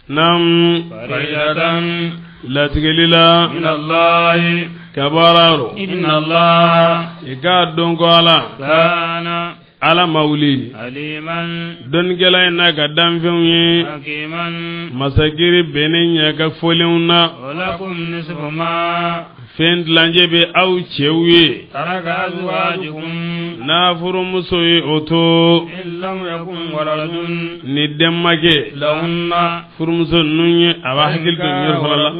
Nam faridatan latigɛli la min Allahi ka baara rɔ. inna Allaha I k'a dɔn ko Ala kana Ala ma wuli aliman dɔnnikɛla in n'a ka danfɛnw ye hakiman masakiri bɛnnen ɲɛ ka fɔlenw na. wa lakum nisfu ma Fɛn tilancɛ bɛ aw cɛw ye taraka azwajukum n'a furumuso ye o to in lam yakun waladun ni den ma kɛ lahunna furumuso ninnu ye, a b'a hakili to nin yɔrɔ fana la.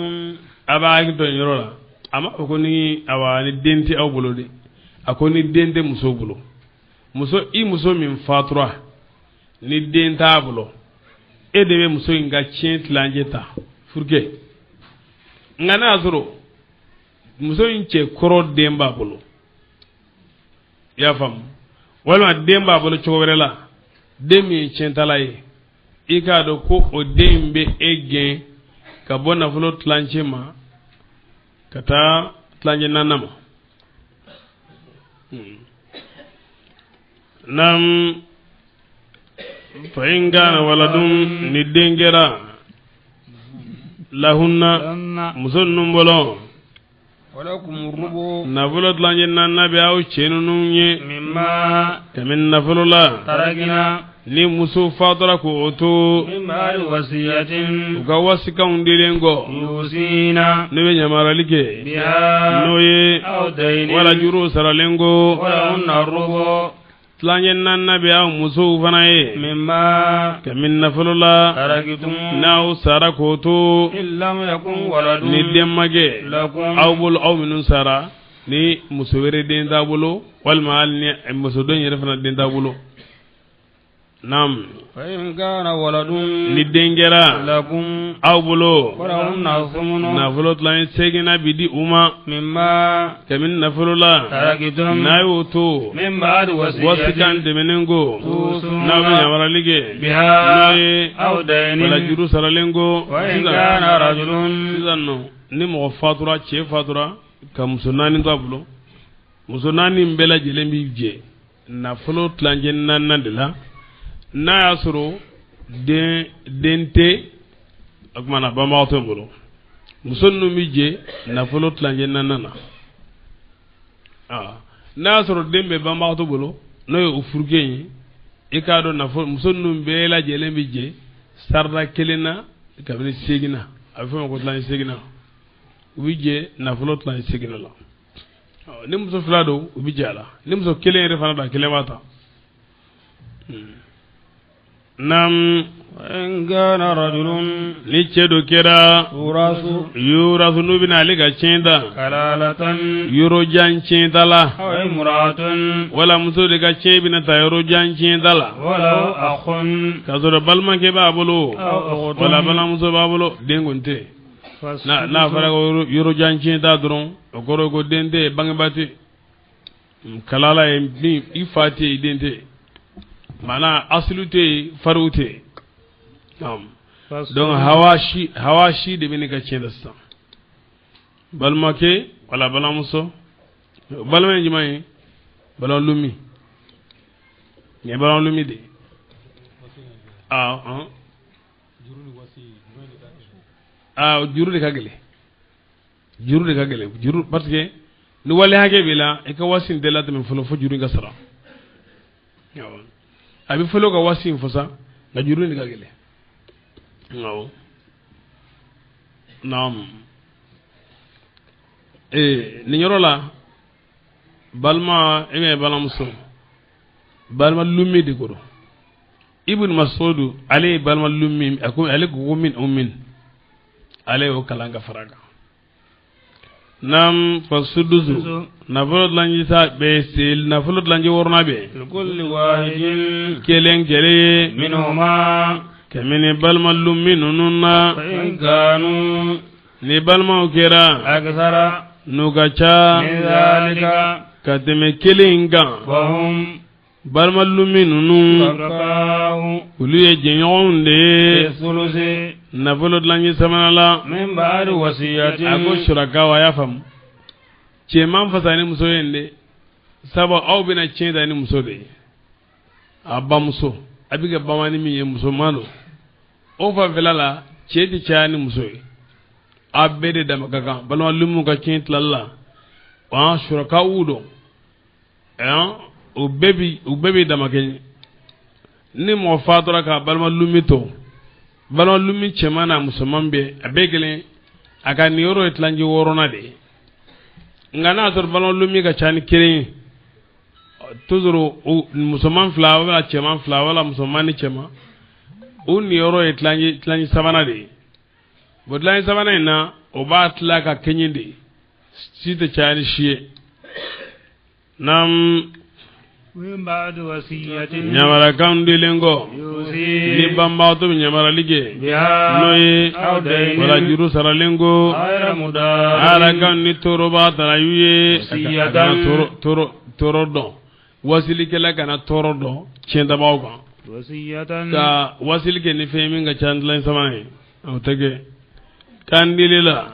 A b'a hakili to nin yɔrɔ la. A ma fɔ ko ni awa ni den tɛ aw bolo dɛ, a ko ni den tɛ muso bolo. Muso i muso min fatura ni den t'a bolo, e de bɛ muso in ka tiɲɛ tilancɛ ta furukɛ. Nka n'a y'a sɔrɔ muso in cɛ kɔrɔ den b'a bolo, i y'a faamu, walima den b'a bolo cogo wɛrɛ la, den min ye tiɲɛtala ye, i k'a dɔn ko o den in bɛ e gɛn ka bɔ nafolo tilancɛ ma ka taa tilancɛ naaninan ma. Nam fa in kana waladun ni den kɛra lahunna muso ninnu bolo walakum rubu nafolo tilancɛ naaninan bɛ aw cɛ ninnu ye mimma tɛmɛ nafolo la tarakina ni muso fatura k'o to min ba'di wasiyatin u ka wasikanw dilen kɔ yusina ne bɛ yamaruyali kɛ biha n'o ye aw daynin wala juruw saralen ko walahunna rubu Tilancɛ naaninan bɛ aw musow fana ye. Mimma Kabini nafolo la. Taraktum. N'aw sara k'o to. In lam yakun waladun. Ni den ma kɛ. Lakum. Aw bolo, aw minnu sara, ni muso wɛrɛ den t'a bolo, walima hali ni muso dɔ in yɛrɛ fana den t'a bolo. Naam. Fa in kana waladun. Ni den kɛra. Lakum. Aw bolo. Falahunna thumunu. Nafolo tilancɛ seeginnan bi di u ma. Mimma. Kabini nafolo la. Taraktum. N'a y'o to. Min ba'di wasiyatin. Wasikan tɛmɛnen kɔ. Tusuna. N'aw bɛ yamarali kɛ. Biha. N'o ye. Aw daynin. Wala juru saralen kɔ. Wa in kana rajulun. Sisan nɔ, ni mɔgɔ fatura, cɛ fatura ka muso naani to a bolo, muso naani in bɛɛ lajɛlen bi jɛ nafolo tilancɛ naaninan de la, n'a y'a sɔrɔ den tɛ o tuma na banbagatɔ bolo, muso ninnu bi jɛ nafolo tilancɛ naaninan na. N'a y'a sɔrɔ den bɛ banbagatɔ bolo, n'o ye o furukɛ ye, i k'a dɔn nafolo muso ninnu bɛɛ lajɛlen bi jɛ sarada kelen na kabini seegin na, a bɛ fɔ o ma ko tilancɛ seegin na, u bi jɛ nafolo tilancɛ seegin la. Ni muso fila don, u bi jɛ a la, ni muso kelen yɛrɛ fana don, a kelen b'a ta. Naam. In kana rajulun. Ni cɛ dɔ kɛra. Yurasu. Yurasu, n'u bɛna ale ka tiɲɛ ta. Kalalatan. Yɔrɔjan tiɲɛ ta la. Aw imra'atun. Wala muso de ka tiɲɛ bɛna ta yɔrɔjan tiɲɛ ta la. Wala akhun. K'a sɔrɔ balimakɛ b'a bolo. Aw ukhtun. Wala balimamuso b'a bolo, den kɔni tɛ. N'a fɔra ko yɔrɔjan tiɲɛ ta dɔrɔn, o kɔrɔ ye ko den tɛ, bangebaa tɛ. Kalala ye min, i fa tɛ, i den tɛ. Maanaa asulu tɛ yen, fariw tɛ yen. Donc hawashi de bɛ ne ka tiɲɛ la sisan. Balimakɛ wala balimamuso, balima ye jumɛn ye? Balima lumi. Nin ye balima lumi de ye. Juru de ka gɛlɛn. Juru de ka gɛlɛn. Juru, parce que ni wale hakɛ b'i la, i ka wasi in tɛ latɛmɛ fɔlɔ fo juru in ka sara. A bɛ fɔlɔ ka wasi in fɔ sa, nka juru in de ka gɛlɛn. Awɔ. Naam. Nin yɔrɔ la, balima e bɛ balimamuso, balima lumi de ko don. Ibn Mas'ud, ale ye balima lumi, a ko ale ko min o min, ale y'o kalan ka fara kan. Naam, fa sudusu, nafolo tilancɛ sa bɛ se, nafolo tilancɛ wɔɔrɔnan bɛ. Likulli wahidin. Kelen kelen. Minhuma. Kabini balima lumi ninnu na. Fa in kanu. Ni balimaw kɛra. Akthara. N'u ka ca. Min zalika. Ka tɛmɛ kelen in kan. Fahum. Balima lumi ninnu. Shuraka'u. Olu ye jɛɲɔgɔnw de ye. Fi thuluthi. Nafolo tilancɛ sabanan la. Min ba'di wasiyatin. A ko surakaw, a y'a faamu. Cɛman fasa ni muso ye nin de. Sabu aw bɛna tiɲɛ ta ni muso de ye. A bamuso. A bɛ kɛ bamani min ye, musoman don. O fanfɛla la, cɛ tɛ caya ni muso ye. A bɛɛ de dama ka kan. Balima lumiw ka tiɲɛ tilali la. An surakaw don. U bɛɛ bi dama kɛ. Ni mɔgɔ fatura ka balima lumi to, balima lumi cɛman n'a musoman bɛɛ, a bɛɛ kelen, a ka nin yɔrɔ ye tilancɛ wɔɔrɔnan de ye. Nka n'a sɔrɔ balima lumi ka ca ni kelen ye, toujours musoman fila wala cɛman fila wala musoman ni cɛman, o niyɔrɔ ye tilancɛ sabanan de ye. Bon, tilancɛ sabanan in na, o b'a tila ka kɛɲɛ de ye, si tɛ caya ni si ye. Naam. Min ba'di wasiyatin. Ɲamarakan dilen kɔ. Ni banbagatɔ bɛ ɲamarali kɛ. N'o ye wala juru saralen kɔ. Ala ni tɔɔrɔ b'a tara y'u ye. A kana tɔɔrɔ dɔn. Wasilikɛla kana tɔɔrɔ dɔn tiɲɛtabaaw kan. Ka wasili kɛ ni fɛn min ka ca ni tilancɛ sabanan ye, o tɛ kɛ. Kan dili la.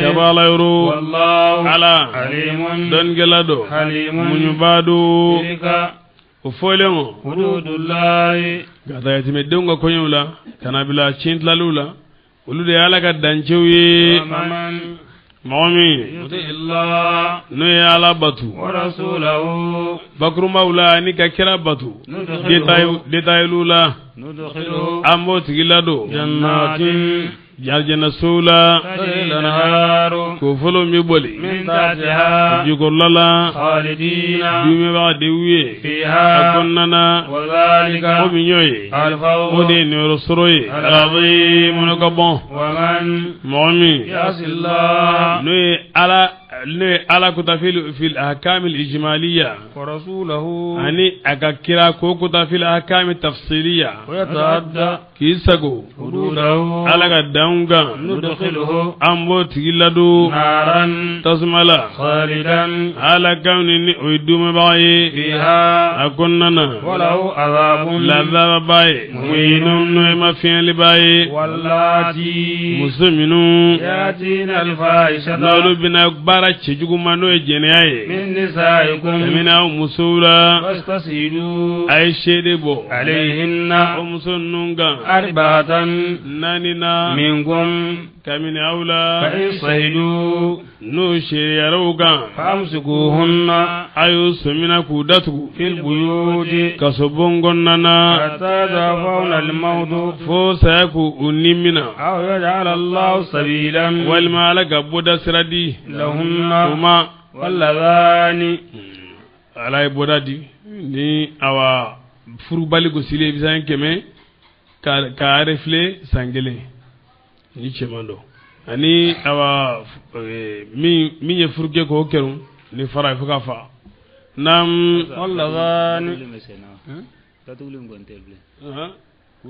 Kabala yɔrɔ. Ala. Dɔnnikɛla don. Muɲubaa don. O fɔlen o. Ka taa yatimɛdenw ka kɔɲɔw la, ka na bila tiɲɛ tilaliw la, olu de ye Ala ka dancɛw ye. Mɔgɔ min n'o ye Ala batu, bakurunbaw la ni ka kira batu, détail la, an b'o tigi ladon. Alijana sow la تجري الأنهار kofolo min boli من تحتها jukɔrɔla la خالدين duumɛbaga de y'u ye a فيها kɔnɔna na وذلك o min y'o ye o الفوز de ye niyɔrɔ sɔrɔ ye azimu ka bɔn ومن mɔgɔ min يعص الله n'o ye ala n'o ye ala kota fil ahkamil ijmaliya ورسوله ani a ka kira ko kota fil ahkami tafsiliya ويتعدى k'i sago حدوده ala ka danw kan ندخله an b'o tigi ladon نارا tasuma la خالدا ala kan ni o ye duumɛbaga ye فيها a kɔnɔna na وله عذاب lazababa ye muhinun n'o ye mafiyɛnliba ye واللاتي muso minnu يأتين الفاحشة n'olu bɛna baara cɛjugu ma n'o ye jɛnɛya ye من نسائكم kabini aw musow la فاستشهدوا a ye seede bɔ عليهن o muso ninnu kan أربعة naani na منكم kabini aw la فإن شهدوا n'o seereyara o kan فأمسكوهن a y'o sɔmina k'u datugu في البيوت kasobon kɔnɔna na حتى يتوفون الموت fo saya k'u u ni mina أو يجعل الله سبيلا walima ala ka bɔda sira di u لهن ma واللذان ala ye bɔda di ni awa furubali gosilen bisan 100 ka refile san kelen ni cɛman dɔ ani awa min ye furu kɛ k'o kɛrun ni fara ye fo ka fa n'an واللذان Datuguli in kɔni tɛ bilen.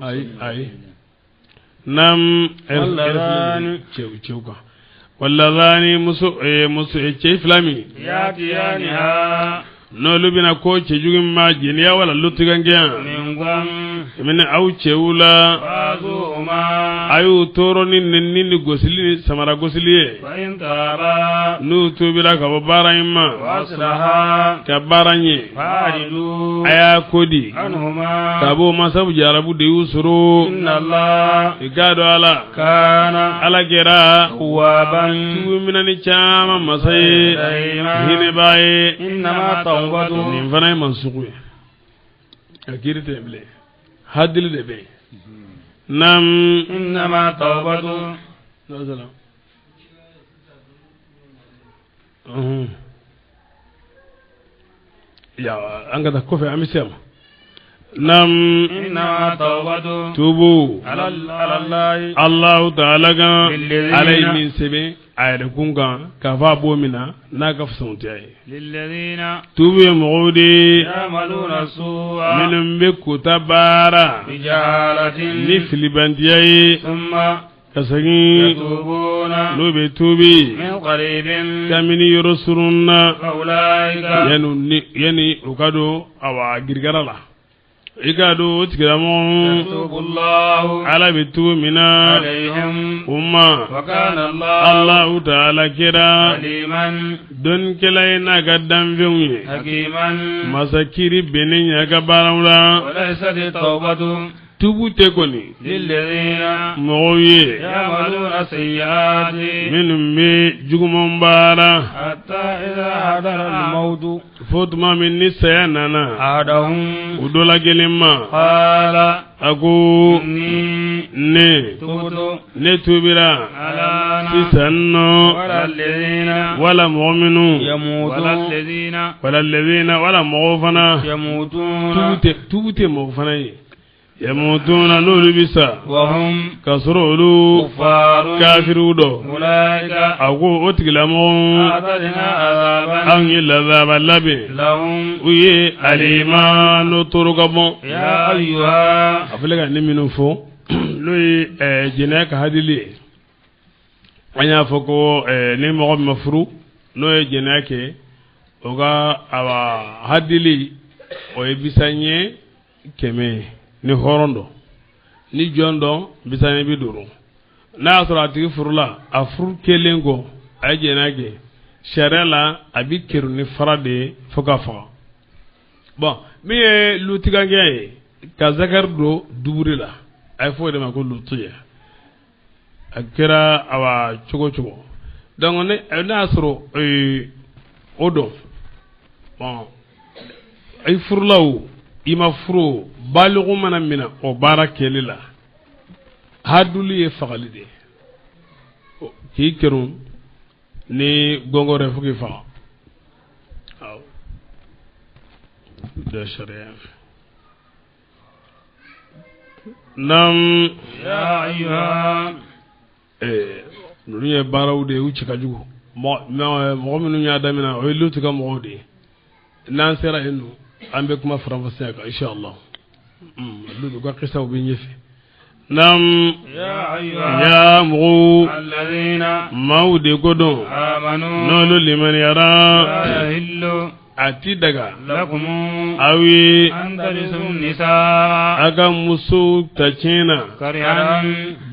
ayi ayi n'an Walladhani. cɛw kan walladhani muso muso cɛ fila min يأتيانها n'olu bɛna ko cɛjugu min ma jɛnɛya wala lutigɛnkɛya منكم minɛ aw cɛw la فآذوهما a y'u tɔɔrɔ ni nɛnini ni gosili ni samara gosili ye فإن تابا n'u tubira ka bɔ baara in ma وأصلحا ka baara ɲɛ فأعرضوا a y'a ko di عنهما ka b'o ma sabu jarabu de y'u sɔrɔ إن الله i k'a dɔn ala كان ala kɛra توابا tugu minɛni caman masa ye رحيما hinɛbaa ye إنما التوبة nin fana ye mansugu ye a kiiri tɛ bilen hadili de bɛ yen naam إنما التوبة Unhun. Ya an ka taa kɔfɛ an bɛ se a ma naam إنما التوبة tubu على على الله Allahu ta'ala kan Lillazina- ala ye min sɛbɛn a yɛrɛ kun kan k'a fɔ a b'o min na n'a ka fisantɛya ye للذين tubu ye mɔgɔw de ye يعملون السوء minnu bɛ kota baara بجهالة ni filibantiya ye ثم ka segin يتوبون n'u bɛ tubi من قريب kabini yɔrɔ surun na فأولئك yanni u ka don awa girigara la i k'a don o tigilamɔgɔ يتوب الله ala bɛ tubu min na عليهم u ma وكان الله Allahu ta'ala kɛra عليما dɔnnikɛla ye n'a ka danfɛnw ye حكيما masakiri bɛnnen ye a ka baaraw la وليست التوبة tubu tɛ kɔni للذين mɔgɔw ye يعملون السيئات minnu bɛ juguman baara حتى إذا حضر الموت fo tuma min ni saya nana أحدهم u dɔ la kelen ma قال a ko إني ne تبت ne tubira الآن sisan nɔ ولا الذين wala mɔgɔ minnu Wala يموتون alladhina wala lɛbɛnna wala mɔgɔw fana يموتون tubu tɛ mɔgɔ fana ye yamutuna n'olu bɛ sa وهم k'a sɔrɔ olu كفار kafiriw dɔ أولئك a ko o tigilamɔgɔ أعتدنا عذابا anw ye lazaba labɛn لهم u ye alima n'o toro ka bɔn يا أيها a filɛ ka ne minnu fɔ n'o ye jɛnɛya ka hadili ye an y'a fɔ ko ni mɔgɔ min ma furu n'o ye jɛnɛya kɛ o ka awa hadili o ye bisan 100 ye ni hɔrɔn dɔ ni jɔn dɔ bisan 50 n'a y'a sɔrɔ a tigi furula a furu kelen kɔ a ye jɛnɛya kɛ sariya la a bi keru ni fara de ye fo ka faga bon min ye lutigankɛ ye ka zakari don duburi la a ye fɔ o de ma ko lutiya a kɛra awa cogo cogo donc ne n'a y'a sɔrɔ o dɔn bon i furula o i ma furu o baliku mana minɛ o baara kɛli la hadulu ye fagali de ye. K'i kerun ni gɔngɔrɔ fo k'i faga. Awɔ, dɔ sariya. Nam. يا أيها Ninnu ye baaraw de ye, u cɛ ka jugu. Mɔgɔ minnu y'a daminɛ, o ye Lutu ka mɔgɔw de ye. N'an sera yen nɔ, an bɛ kuma faranfasiya kan inshallah. Lutu ka kisaw bɛ ɲɛfɛ. Nam. يا أيها Ya mɔgɔw, الذين maaw de ko don آمنوا n'olu limaniyara, لا يحل a ti daga لكم aw ye أن ترثوا النساء a ka musow ta tiɲɛ na كرها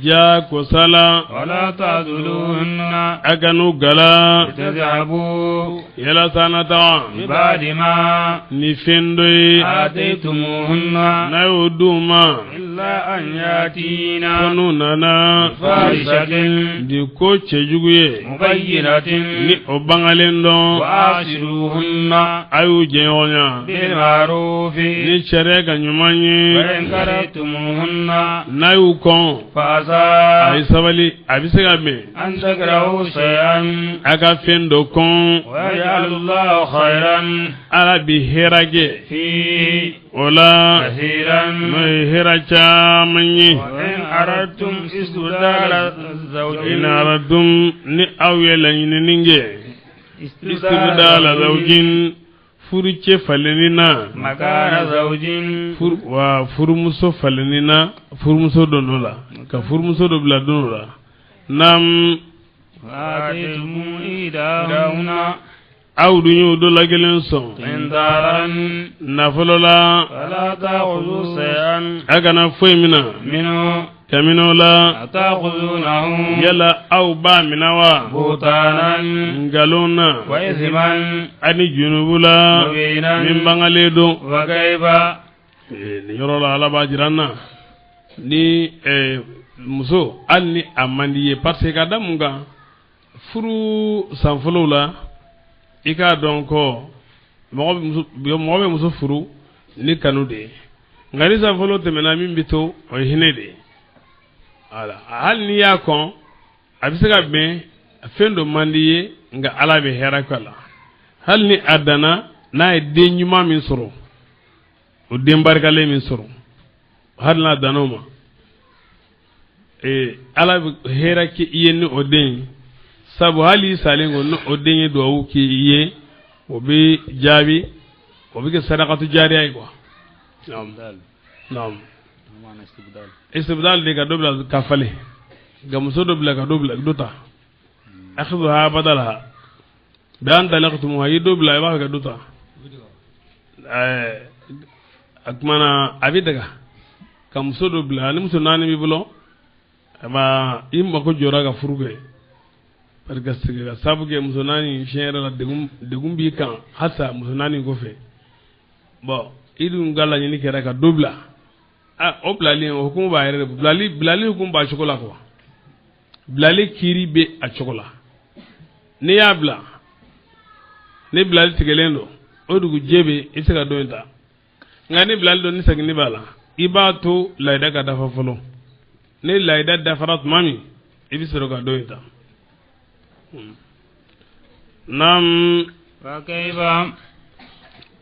jagosa la, ولا تعذلوهن a ka n'u gala لتذهبوا yalasa na taga ببعد ما ni fɛn dɔ ye آتيتموهن n'a y'o d'u ma, إلا أن ko يأتينا n'u nana بفاحشة di ko cɛjugu ye مبينة ni o bangalen dɔn, وآشروهن a y'u jɛɲɔgɔnya بالمعروف ni sariya ka ɲuman ye. وإن كرهتموهن N'a y'u kɔn, a ye فعسى sabali, a bɛ se ka bɛn أن تكرهوا شيئا a ka fɛn dɔ kɔn, ويجعل الله خيرا Ala bi hɛrɛ kɛ فيه o la, كثيرا. N'o ye hɛrɛ caman ye. وإن أردتم استبدال زوج In aradtum, ni aw ye laɲinini kɛ, istibdala zawjin, furucɛ falenni na, مكان زوج, furu wa furumuso falenni na, furumuso dɔ nɔ la ka furumuso dɔ bila don dɔ la. Nam. وآتيتم إحداهن Aw dun y'o dɔ la kelen sɔn قنطارا nafolo la, فلا تأخذوا شيئا a kana foyi mina منه kabini o la. أتأخذونه Yala aw b'a mina wa بهتانا nkalon na وإثما ani junubu la مبينا min bangalen don. وكيف Nin yɔrɔ la, Ala b'a jira an na ni muso, hali ni a man di ye, parce que ka da mun kan, furu san fɔlɔw la, i k'a dɔn ko mɔgɔ bɛ muso furu ni kanu de ye. Nka ni san fɔlɔ tɛmɛna, min bɛ to, o ye hinɛ de ye. Wala hali n'i y'a kɔn, a bɛ se ka bɛn fɛn dɔ man di ye, nka Ala bɛ hɛrɛ k'a la. Hali ni a danna, n'a ye den ɲuman min sɔrɔ, o den barikalen min sɔrɔ, hali n'a danna o ma, Ala bɛ hɛrɛ kɛ i ye ni o den ye. Sabu hali i salen kɔ, ni o den ye duwawu k'i ye, o bɛ jaabi, o bɛ kɛ sadakatu jariya ye quoi. Naam, naam. معنى استبدال؟ Istibdal de, ka dɔ bila ka falen, ka muso dɔ bila ka dɔ bila dɔ ta. Akhidhuha badalaha bi an talaqtumuha, i dɔ bila, i b'a fɛ ka dɔ ta. A kumana a bɛ daga ka muso dɔ bila. Ni muso naani b'i bolo, a b'a i mako jɔra ka furu kɛ, parce que sigi ka sabu kɛ muso naani, tiɲɛ yɛrɛ la, degun b'i kan halisa muso naani kɔfɛ. Bon, i dun ka laɲini kɛra ka dɔ bila. Ah, o bilali, o hukumu b'a yɛrɛ de bilali hukumu b'a cogo la quoi. Bilali kiiri bɛ a cogo la. N'i y'a bila, ni bilali tigɛlen don, o dugujɛ bɛ i bɛ se ka dɔ in ta. Nka ni bilali don, ni seginni b'a la, i b'a to layida ka dafa fɔlɔ. Ni layida dafara tuma min, i bɛ sɔrɔ ka dɔ in ta. Naam. وكيف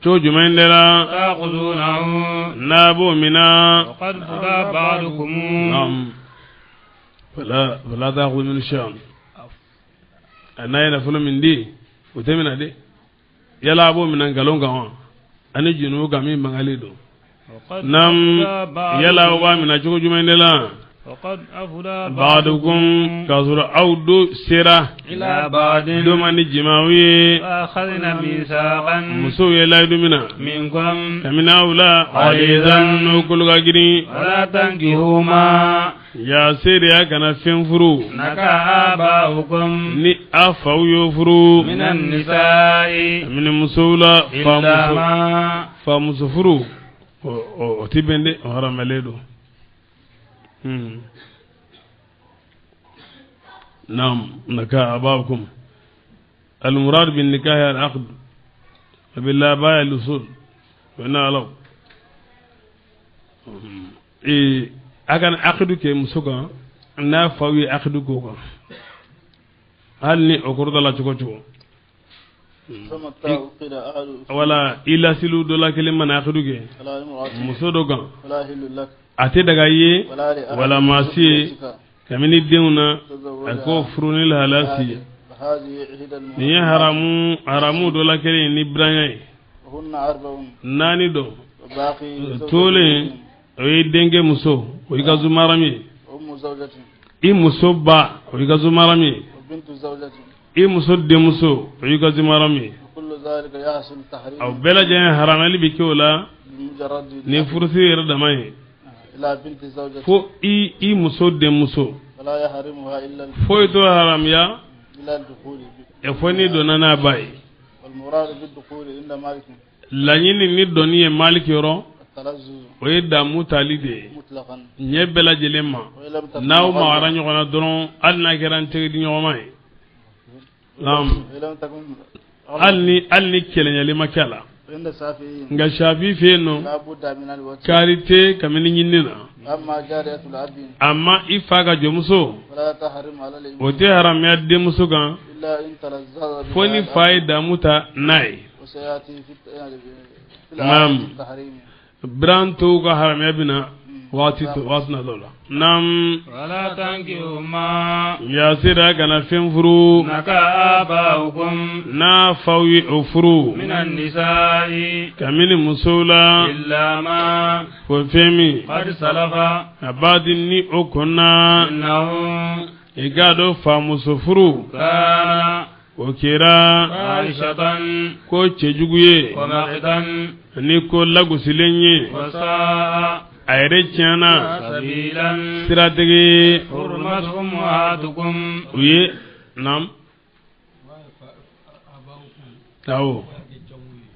Cogo jumɛn de la تأخذونه n'a b'o mina وقد فضى بعضكم نعم، فلا تأخذ من شيئا. N'a ye nafolo min di, o tɛ mina dɛ. Yala a b'o mina nkalon kan wa, ani junubu kan min bangalen don? وقد Nam. أفضى بعضكم Yala o b'a mina cogo jumɛn de la وقد أفضى ba'dukum, k'a sɔrɔ aw do sera إلى بعض dɔ ma ni jimaw ye, وأخذنا ميثاقا musow ye layidu mina منكم kabini aw la غليظا n'o kolo ka girin. ولا تنكحوا ما Ya seereya kana fɛn furu نكح آباؤكم ni a faw y'o furu من النساء kabini musow la. إلا Famuso ما famuso furu, o ti bɛn dɛ, o haramalen don. نعم، نكاح أباؤكم، المراد بالنكاح العقد، وبالآباء الأصول وإن لو ee a kana akidu kɛ muso kan n'a faw ye akidu k'o kan. Hali ni o kɔrɔtala cogo cogo. Wala i lasiliw dɔ la kelen mana akidu kɛ muso dɔ kan, a tɛ daga i ye wala maa si ye kabini denw na a k'o furu ni lahala si ye. Nin ye haramu haramu dɔ la kelen ni biranya ye. Naani dɔ tolen, o ye denkɛ muso, o y'i ka zumarami ye. I muso ba, o y'i ka zumarami ye. I muso denmuso, o y'i ka zumarami ye. Aw bɛɛ lajɛlen haramuyali bɛ kɛ o la ni furusiri yɛrɛ dama ye, fo i muso denmuso. Foyi t'o haramuya fo n'i donna n'a ba ye. Laɲini ni dɔnni ye Maliki yɔrɔ, o ye damu tali de ye ɲɛ bɛɛ lajɛlen ma. N'aw magara ɲɔgɔn na dɔrɔn, hali n'a kɛra n tɛgɛ di ɲɔgɔn ma ye, hali ni kɛlɛɲɛli ma kɛ a la. Nka Shafi fɛ yen nɔ, kaari tɛ kabini ɲinini na. Amma i fa ka jɔnmuso, o tɛ haramuya denmuso kan fo ni fa ye damu ta n'a ye. Naam, biran tɔw ka haramuya bɛ na waati waati na dɔ la. Naam. Wala tankihu ma yasira kana fɛn furu nakaha abaukum n'a faw ye o furu minan nisa'i kabini musow la illa ma fo fɛn min qad salafa a baadi ni o kɔnna. Innahu i k'a dɔn famuso furu kana o kɛra fahishatan ko cɛjugu ye wa maqtan ni ko lagosilen ye wa sa'a a yɛrɛ tiɲɛna sabilan. Siratigi hurmat ummahatukum u ye. Naam, awɔ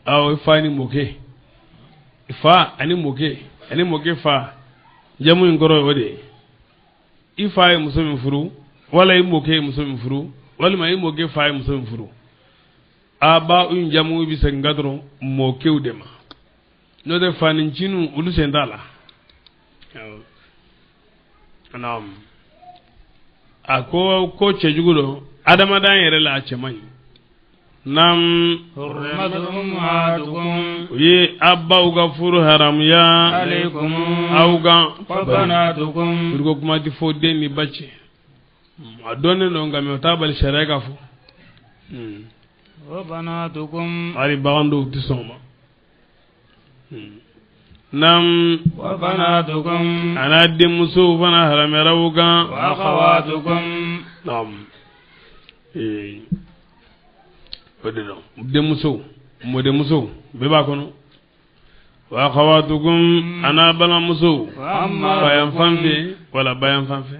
awɔ, i fa ni mɔkɛ, fa ani mɔkɛ ani mɔkɛ fa, jamu in kɔrɔ ye o de ye. I fa ye muso min furu, wala i mɔkɛ ye muso min furu, walima i mɔkɛ fa ye muso min furu, a ba in jamu bɛ segin ka dɔrɔn mɔkɛw de ma. N'o tɛ, faniciniw olu sen t'a la. Awɔ, naam, a ko cɛjugu don adamadenya yɛrɛ la, a cɛ man ɲi. Naam. Hurmat ummahatukum u ye a baw ka furu haramuya alaykum aw kan wa banatukum. Furuko kuma tɛ fɔ den ni ba cɛ. A dɔnnen don, nka mɛ o t'a bali sariya ka fɔ. Wa banatukum Hali bagan dɔw tɛ sɔn o ma. Naam. Wa banatukum a n'a denmusow fana haramuyara u kan wa akhawatukum. Naam, ee, o de don denmusow, mɔdenmusow bɛɛ b'a kɔnɔ. Wa akhawatukum, a n'a balimamusow wa ammatukum bayan fan fɛ wala bayan fan fɛ.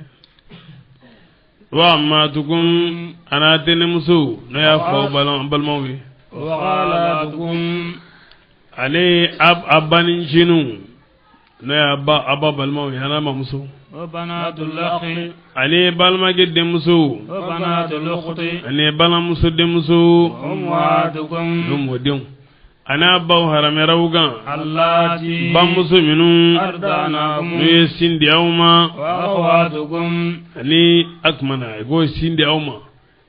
Wa ammatukum, a n'a tɛnɛmusow, n'o y'a faw balimaw ye. Wa khalatukum Ale a baniciniw, n'o y'a ba a ba balimaw ye, a n'a mamuso. Wa banatul akhi Ale balimakɛ denmusow wa banatul ukhti ani balimamuso denmuso wa ummahatukum n'o mɔdenw, a n'a baw haramuyara u kan allati bamuso minnu ardanakum n'u ye sin di aw ma wa akhawatukum ani a tuma na i k'o sin di aw ma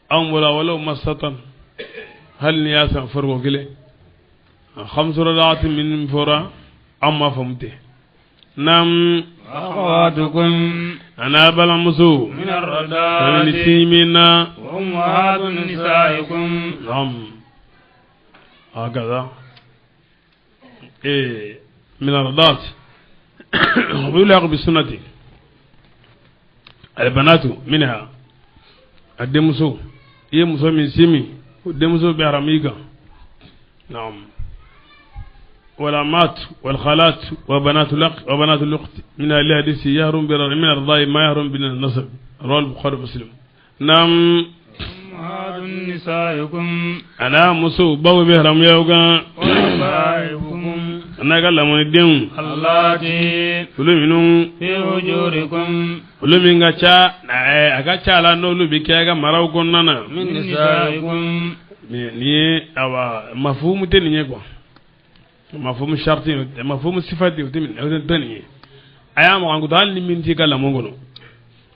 anw bolo walaw ma satan, hali n'i y'a san fariko kelen khamsu radaati min fɔra, anw m'a faamu ten. Naam. Wa akhawatukum a n'a balimamuso min ani arradati sin min na. Wa ummahatu nisaikum. نعم، هكذا إيه من الرضات ويلحق بالسنة البنات منها الدمسو إيه muso min simi o denmuso bɛ haramu i kan. نعم، والعمات والخالات وبنات الأخ وبنات الأخت من الحديث يهرم من الرضاء ما يهرم من النسب، رواه البخاري ومسلم. نعم. ummahatu nisaikum a n'a musow baw bɛ haramuya u kan wa rabaibukum a n'a ka lamɔnidenw allati olu minnu fi hujurikum olu min ka ca a ka ca la n'olu bɛ kɛ a ka maraw kɔnɔna na. Min nisaikum. Nin ye awa mafumu tɛ nin ye quoi, mafumu sharti, mafumu sifati o tɛ minɛ, o tɛ nin ye. A y'a makan ko hali ni min t'i ka lamɔ kɔnɔ.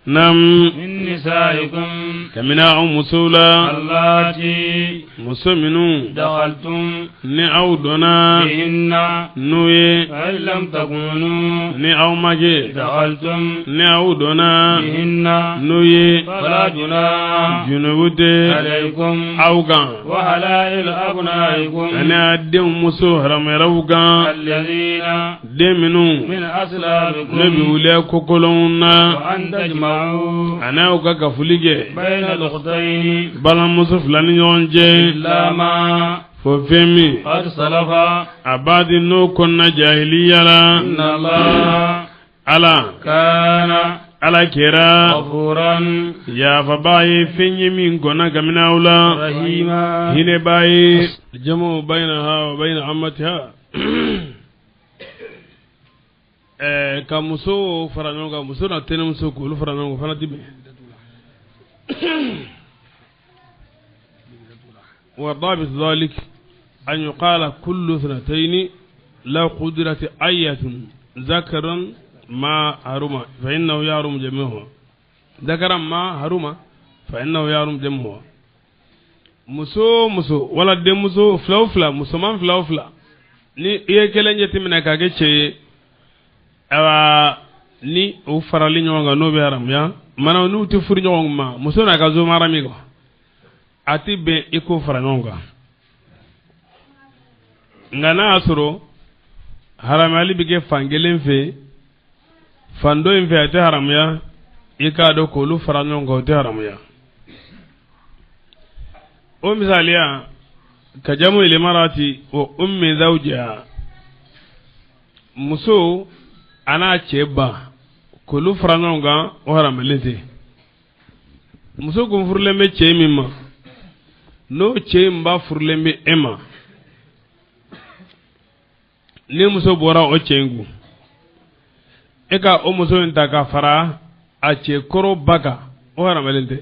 Nam. Min nisaikum. Kabini aw musow la. Allati. Muso minnu. Dakhaltum. Ni aw donna. Bihinna. N'u ye. Fa in lam takunu. Ni aw ma kɛ. Dakhaltum. Ni aw donna. Bihinna. N'u ye. Fala junaha. Junubu tɛ. Alaykum. Aw kan. Wa halailu abnaikum. Ani a denw muso haramuyaraw kan. Alladhina. Den minnu. Min aslabikum. Ne bɛ wuli kokolonw na. Wa an tajma'u. A n'aw ka kafuli kɛ. Bayna al-ukhtayni. Balimamuso fila ni ɲɔgɔn cɛ. Illa ma. Fo fɛn min. Qad salafa. A b'a di n'o kɔnɔna jahiliya la. Inna Allah. Ala. Kana. Ala kɛra. Ghafuran. Yafabaa ye fɛn ye min kɔnna kabini aw la. Rahima. Hinɛbaa ye. Jamu baynaha wa bayna ammatiha. Ka muso fara ɲɔgɔn kan, muso n'a tɛnɛmuso k'olu fara ɲɔgɔn kan, o fana ti bɛn. Wa dabit dhalik an yuqala kullu ithnatayni law qudirat ayatun zakaran ma haruma fa innahu yahrumu jami'uha zakaran ma haruma fa innahu yahrumu jami'uha. Muso muso wala denmuso fila o fila, musoman fila o fila, ni i ye kelen jateminɛ k'a kɛ cɛ ye, awa ni o farali ɲɔgɔn kan n'o bɛ haramuya, mana n'u tɛ furu ɲɔgɔn ma, muso n'a ka zomarami kɔ, a tɛ bɛn i k'o fara ɲɔgɔn kan. Nka n'a y'a sɔrɔ haramuyali bɛ kɛ fan kelen fɛ, fan dɔ in fɛ a tɛ haramuya, i k'a dɔn k'olu fara ɲɔgɔn kan o tɛ haramuya. O misaliya ka jamu ilmarati wa ummi zawjiha, muso a n'a cɛ ba k'olu fara ɲɔgɔn kan o haramuyalen tɛ. Muso kun furulen bɛ cɛ min ma, n'o cɛ in ba furulen bɛ e ma, ni muso bɔra o cɛ in kun, e ka o muso in ta ka fara a cɛ kɔrɔ ba kan, o haramuyalen tɛ.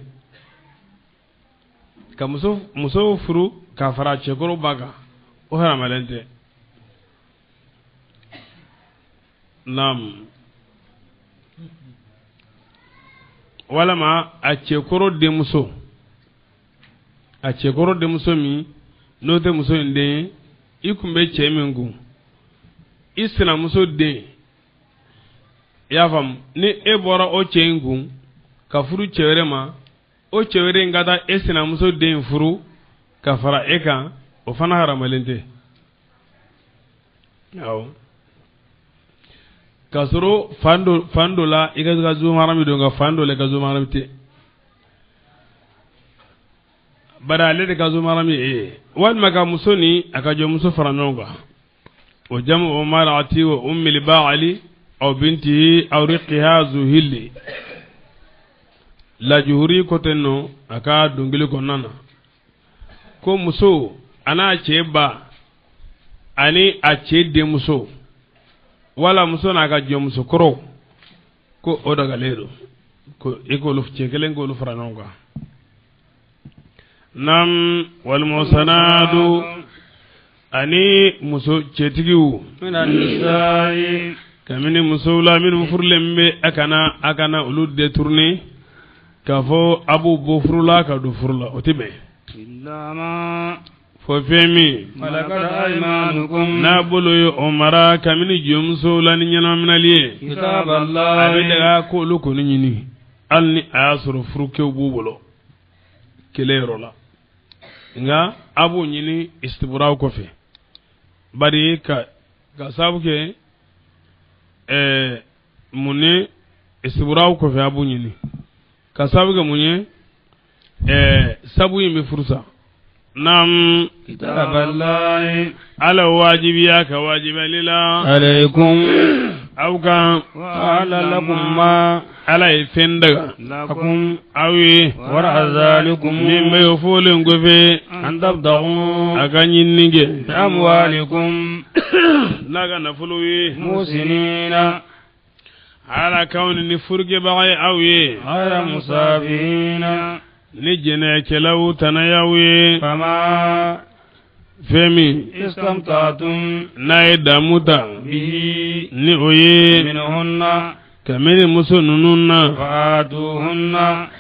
Ka muso furu ka fara a cɛ kɔrɔ ba kan, o haramuyalen tɛ. Naam. Walama a cɛkɔrɔ denmuso, a cɛkɔrɔ denmuso min n'o tɛ muso in den ye, i kun bɛ cɛ min kun, i sinamuso den, i y'a faamu, ni e bɔra o cɛ in kun ka furu cɛ wɛrɛ ma, o cɛ wɛrɛ in ka taa e sinamuso den furu ka fara e kan, o fana haramalen tɛ. Awɔ. K'a sɔrɔ fan dɔ la i ka zo harami don, nka fan dɔ la i ka zo harami tɛ. Bari ale de ka zo harami ye e ye. Walima ka muso ni a ka jɔnmuso fara ɲɔgɔn kan. O jamu o marati wa ummil ba'ali aw bintihi aw riqiha zuhili. Lajuhuri ko ten nɔ a ka dɔnkili kɔnɔna na. Ko muso a n'a cɛ ba ani a cɛ denmuso, wala muso n'a ka jɔnmuso kɔrɔ, ko o dagalen don, ko i k'olu cɛ kelen k'olu fara ɲɔgɔn kan. Nam walmusanadu ani muso cɛtigiw kabini musow la minnu furulen bɛ, a kana olu détourner k'a fɔ a b'u bɔ furu la ka don furu la, o tɛ bɛn. Fo fɛn min n'a bolo ye o mara kabini jɔnmuso la ni ɲɛnaminali ye, a bɛ daga k'olu kɔni ɲini, hali ni a y'a sɔrɔ furukɛw b'u bolo kelen yɔrɔ la, nka a b'o ɲini istiburaw kɔfɛ. Bari ka sababu kɛ mun ye, istiburaw kɔfɛ a b'o ɲini ka sababu kɛ mun ye, sabu in bɛ furu sa. Naam. Kitaballahi. Ala wajibiya ka wajibali la. Alaykum. Aw kan. Wa ala lakum ma. Ala ye fɛn daga. Lakum. Aw ye. Wara zalikum. Min bɛ o fɔlen kɔfɛ. An tabtagu. A ka ɲinini kɛ. Bi amwalikum. N'a ka nafolo ye. Musinina. Ala k'aw ni furukɛbaga ye aw ye. Ghayra musafihina. Ni jɛnɛyakɛlaw tanayaw ye. Fama. Fɛn min. Istamtatum. N'a ye damu ta. Bihi. Ni o ye. Minhunna. Kabini muso ninnu na, فآتوهن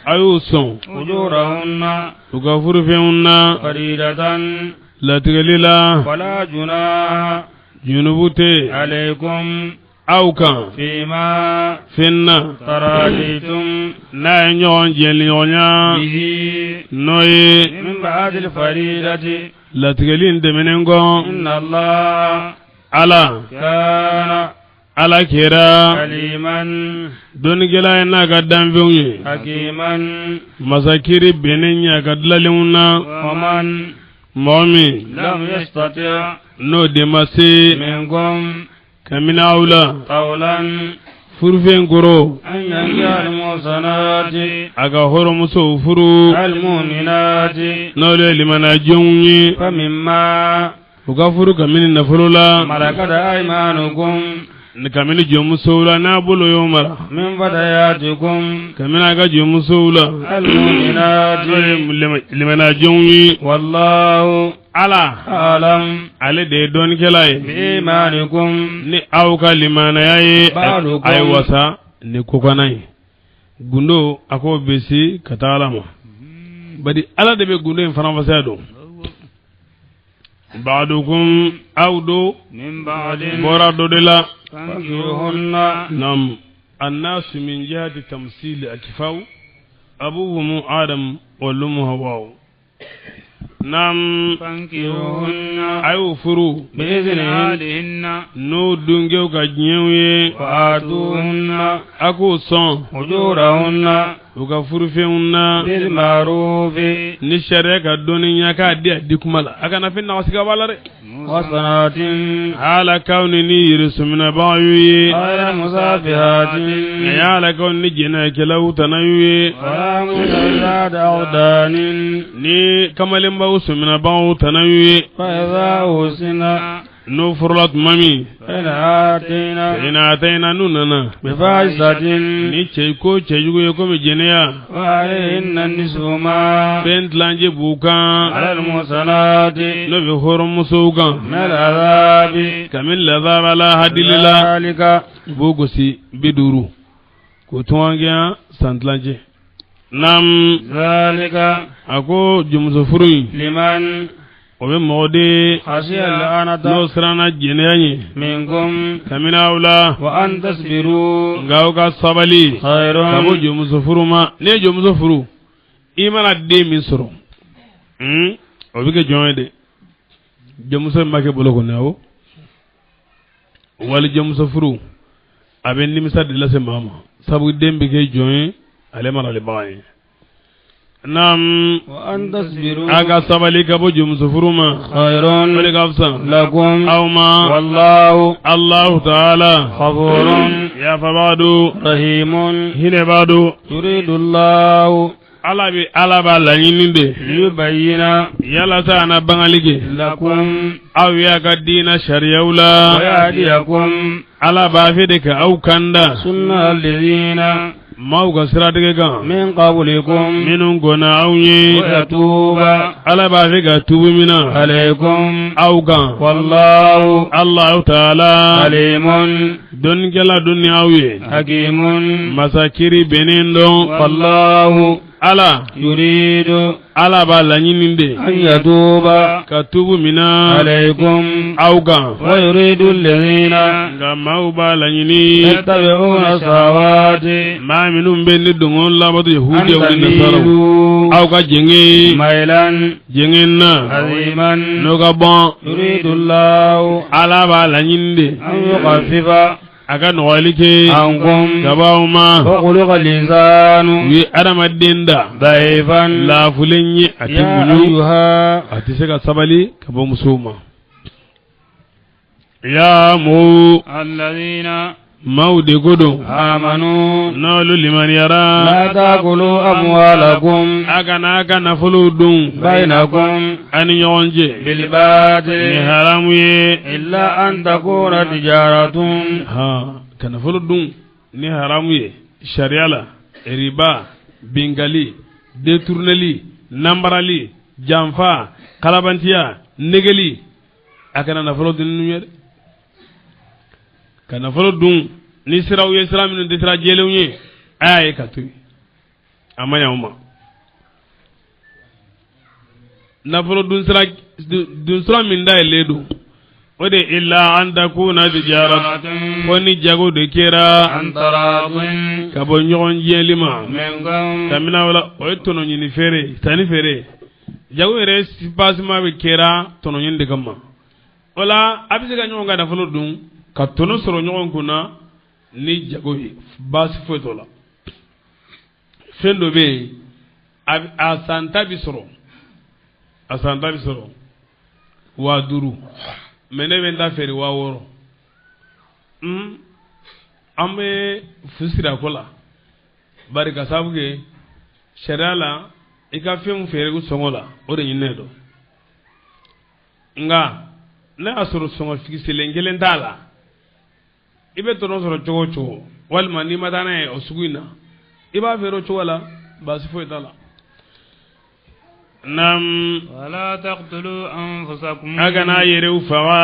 a y'u sɔn أجورهن u ka furufɛnw na فريضة latigɛli la. ولا جناح Junubu tɛ عليكم aw kan فيما fɛn na تراضيتم n'a ye ɲɔgɔn jɛliɲɔgɔnya به n'o ye من بعد الفريضة latigɛli in tɛmɛnen kɔ. إن الله Ala كان Ala kɛra عليما dɔnnikɛla ye n'a ka danfɛnw ye, حكيما. Masakiri bɛnnen ye a ka dilalenw na. ومن Mɔgɔ min لم يستطع n'o de ma se منكم kabini aw la قولا furufɛn kɔrɔ أن ينكح المحصنات a ka hɔrɔnmusow furu المؤمنات n'olu ye limanajɔnw ye, فمما u ka furu kabini nafolo la, ملكت أيمانكم kabini jɔnmusow la n'a bolo y'o mara, من فتياتكم kabini a ka jɔnmusow la المؤمنات n'olu ye limanajɔnw ye. والله Ala أعلم ale de ye dɔnnikɛla ye بإيمانكم ni aw ka limanaya ye. Ba'dukum. A ye wasa ni kokana ye gundo a k'o bɛ se ka taa Ala ma, bari Ala de bɛ gundo in fana fasaya dɔn. Ba'dukum, aw do من بعد bɔra dɔ de la. فانكحوهن Nam annasu min jihati tamsili akifaw abuhum Adam wal Hawa. Nam فانكحوهن a y'o furu بإذنهن أهلهن n'o dunkew ka diɲɛw ye, وآتوهن a k'o sɔn أجورهن u ka furufɛnw na بالمعروف ni sariya ka dɔnniya k'a di a di kuma la, a kana fɛn nagasiga b'a la dɛ. وصنات Halakaw ni ni yɛrɛsɔminɛbagaw ye, غير مسافحات a y'a halakaw ni jɛnɛkɛlaw tanaw ye, ولا متخذات أغدان ni kamalenbaw sɔminɛbagaw tanaw ye. فإذا أحسن N'o furula tuma min, فإن آتينا ina n'u nana بفاحشة ni cɛ ko cɛjugu ye komi jɛnɛya, وعليهن النصف ما fɛn tilancɛ b'u kan على المحصنات n'o bɛ hɔrɔnmusow kan من العذاب kabini lazaba la hadili la. ذلك U b'o gosi 50 k'o tɔngɔnkɛya san tilancɛ. Nam ذلك a ko jɔnmuso furu in لمن o bɛ mɔgɔ de خشي اللعنة n'o siranna jɛnɛya ɲɛ منكم kabini aw la. وأن تصبروا Nka aw ka sabali خير ka bɔ jɔnmuso furu ma. N'i ye jɔnmuso furu, i mana den min sɔrɔ, o bɛ kɛ jɔn ye dɛ. Jɔnmuso in b'a kɛ bolo kɔnɔ, awɔ. Wali jɔnmuso furu a bɛ nimisa de lase maa ma, sabu den bɛ kɛ jɔn ye, ale maralibaga ye. Naam وأن تصبروا a ka sabali ka bɔ jɔnmuso furu ma, خير o de ka fisa لكم aw ma. والله Allahu taala غفور yafabaa don, رحيم. hinɛbaa don. يريد الله Ala bɛ Ala b'a laɲini de ليبين yalasa a na bangali kɛ لكم aw y'a ka diinɛ sariyaw la. ويهديكم Ala b'a fɛ de ka aw kanda سنة الذين maaw ka siratigɛ kan من قبلكم minnu kɔnna aw ye. ويتوب Ala b'a fɛ ka tubu min na عليكم aw kan. والله Allahu taala عليم dɔnnikɛla don ni aw ye, حكيم. masakiri bɛnnen dɔn. والله Ala يريد Ala b'a laɲini de أن يتوب ka tubu min na عليكم aw kan. ويريد الذين Nka maaw b'a laɲini يتبعون الشهوات maa minnu bɛ ni dɔngɔ labato أن yahudiyaw ni nasaraw تميلوا aw ka jɛngɛ ميلا jɛngɛ na عظيما. n'o ka bɔn. يريد الله Ala b'a laɲini de أن يخفف a ka nɔgɔyali kɛ عنكم ka bɔ aw ma. وخلق الإنسان U ye adamaden da ضعيفا. laafulen ye, a tɛ يا muɲu, أيها a tɛ se ka sabali ka bɔ musow ma. Ya mɔgɔw, الذين maaw de ko don آمنوا n'olu limaniyara, لا تأكلوا أموالكم a kana a ka nafolow dun بينكم a ni ɲɔgɔn cɛ ni بالباطل haramu ye. إلا أن تكون تجارة Ha ka nafolo dun ni haramu ye sariya la, riba, bingali, détourneli, nanbarali, janfa, kalabantiya, negeli, a kana nafolo dun ninnu ye dɛ. Ka nafolo dun Ni siraw ye, sira minnu tɛ sira jɛlenw ye, a y'a ye ka to yen, a ma ɲɛ aw ma. Nafolo dun sira min dayɛlɛlen don, o de illa an takuna tijara, ko ni jago de kɛra ka bɔ ɲɔgɔn jɛli ma kamina wala, o ye tɔnɔ ɲini feere, sanni feere. Jago yɛrɛ basima bɛ kɛra tɔnɔ ɲini de kama. O la a bɛ se ka ɲɔgɔn ka nafolo dun ka tɔnɔ sɔrɔ ɲɔgɔn kunna ni jago ye, baasi foyi t'o la. Fɛn dɔ bɛ yen, a santa bɛ sɔrɔ, a santa bɛ sɔrɔ 5000, mɛ ne bɛ n ta feere 6000. An bɛ fu siri a ko la, bari ka sababu kɛ sariya la, i ka fɛnw feere sɔngɔ la, o de ɲininen don. Nka n'a y'a sɔrɔ sɔngɔ figisilen kelen t'a la, i bɛ tɔnɔ sɔrɔ cogo o cogo, walima n'i ma taa n'a ye o sugu in na, i b'a feere o cogo la, baasi foyi t'a la. Naam. Wala taqtulu anfusakum. A kana yɛrɛw faga.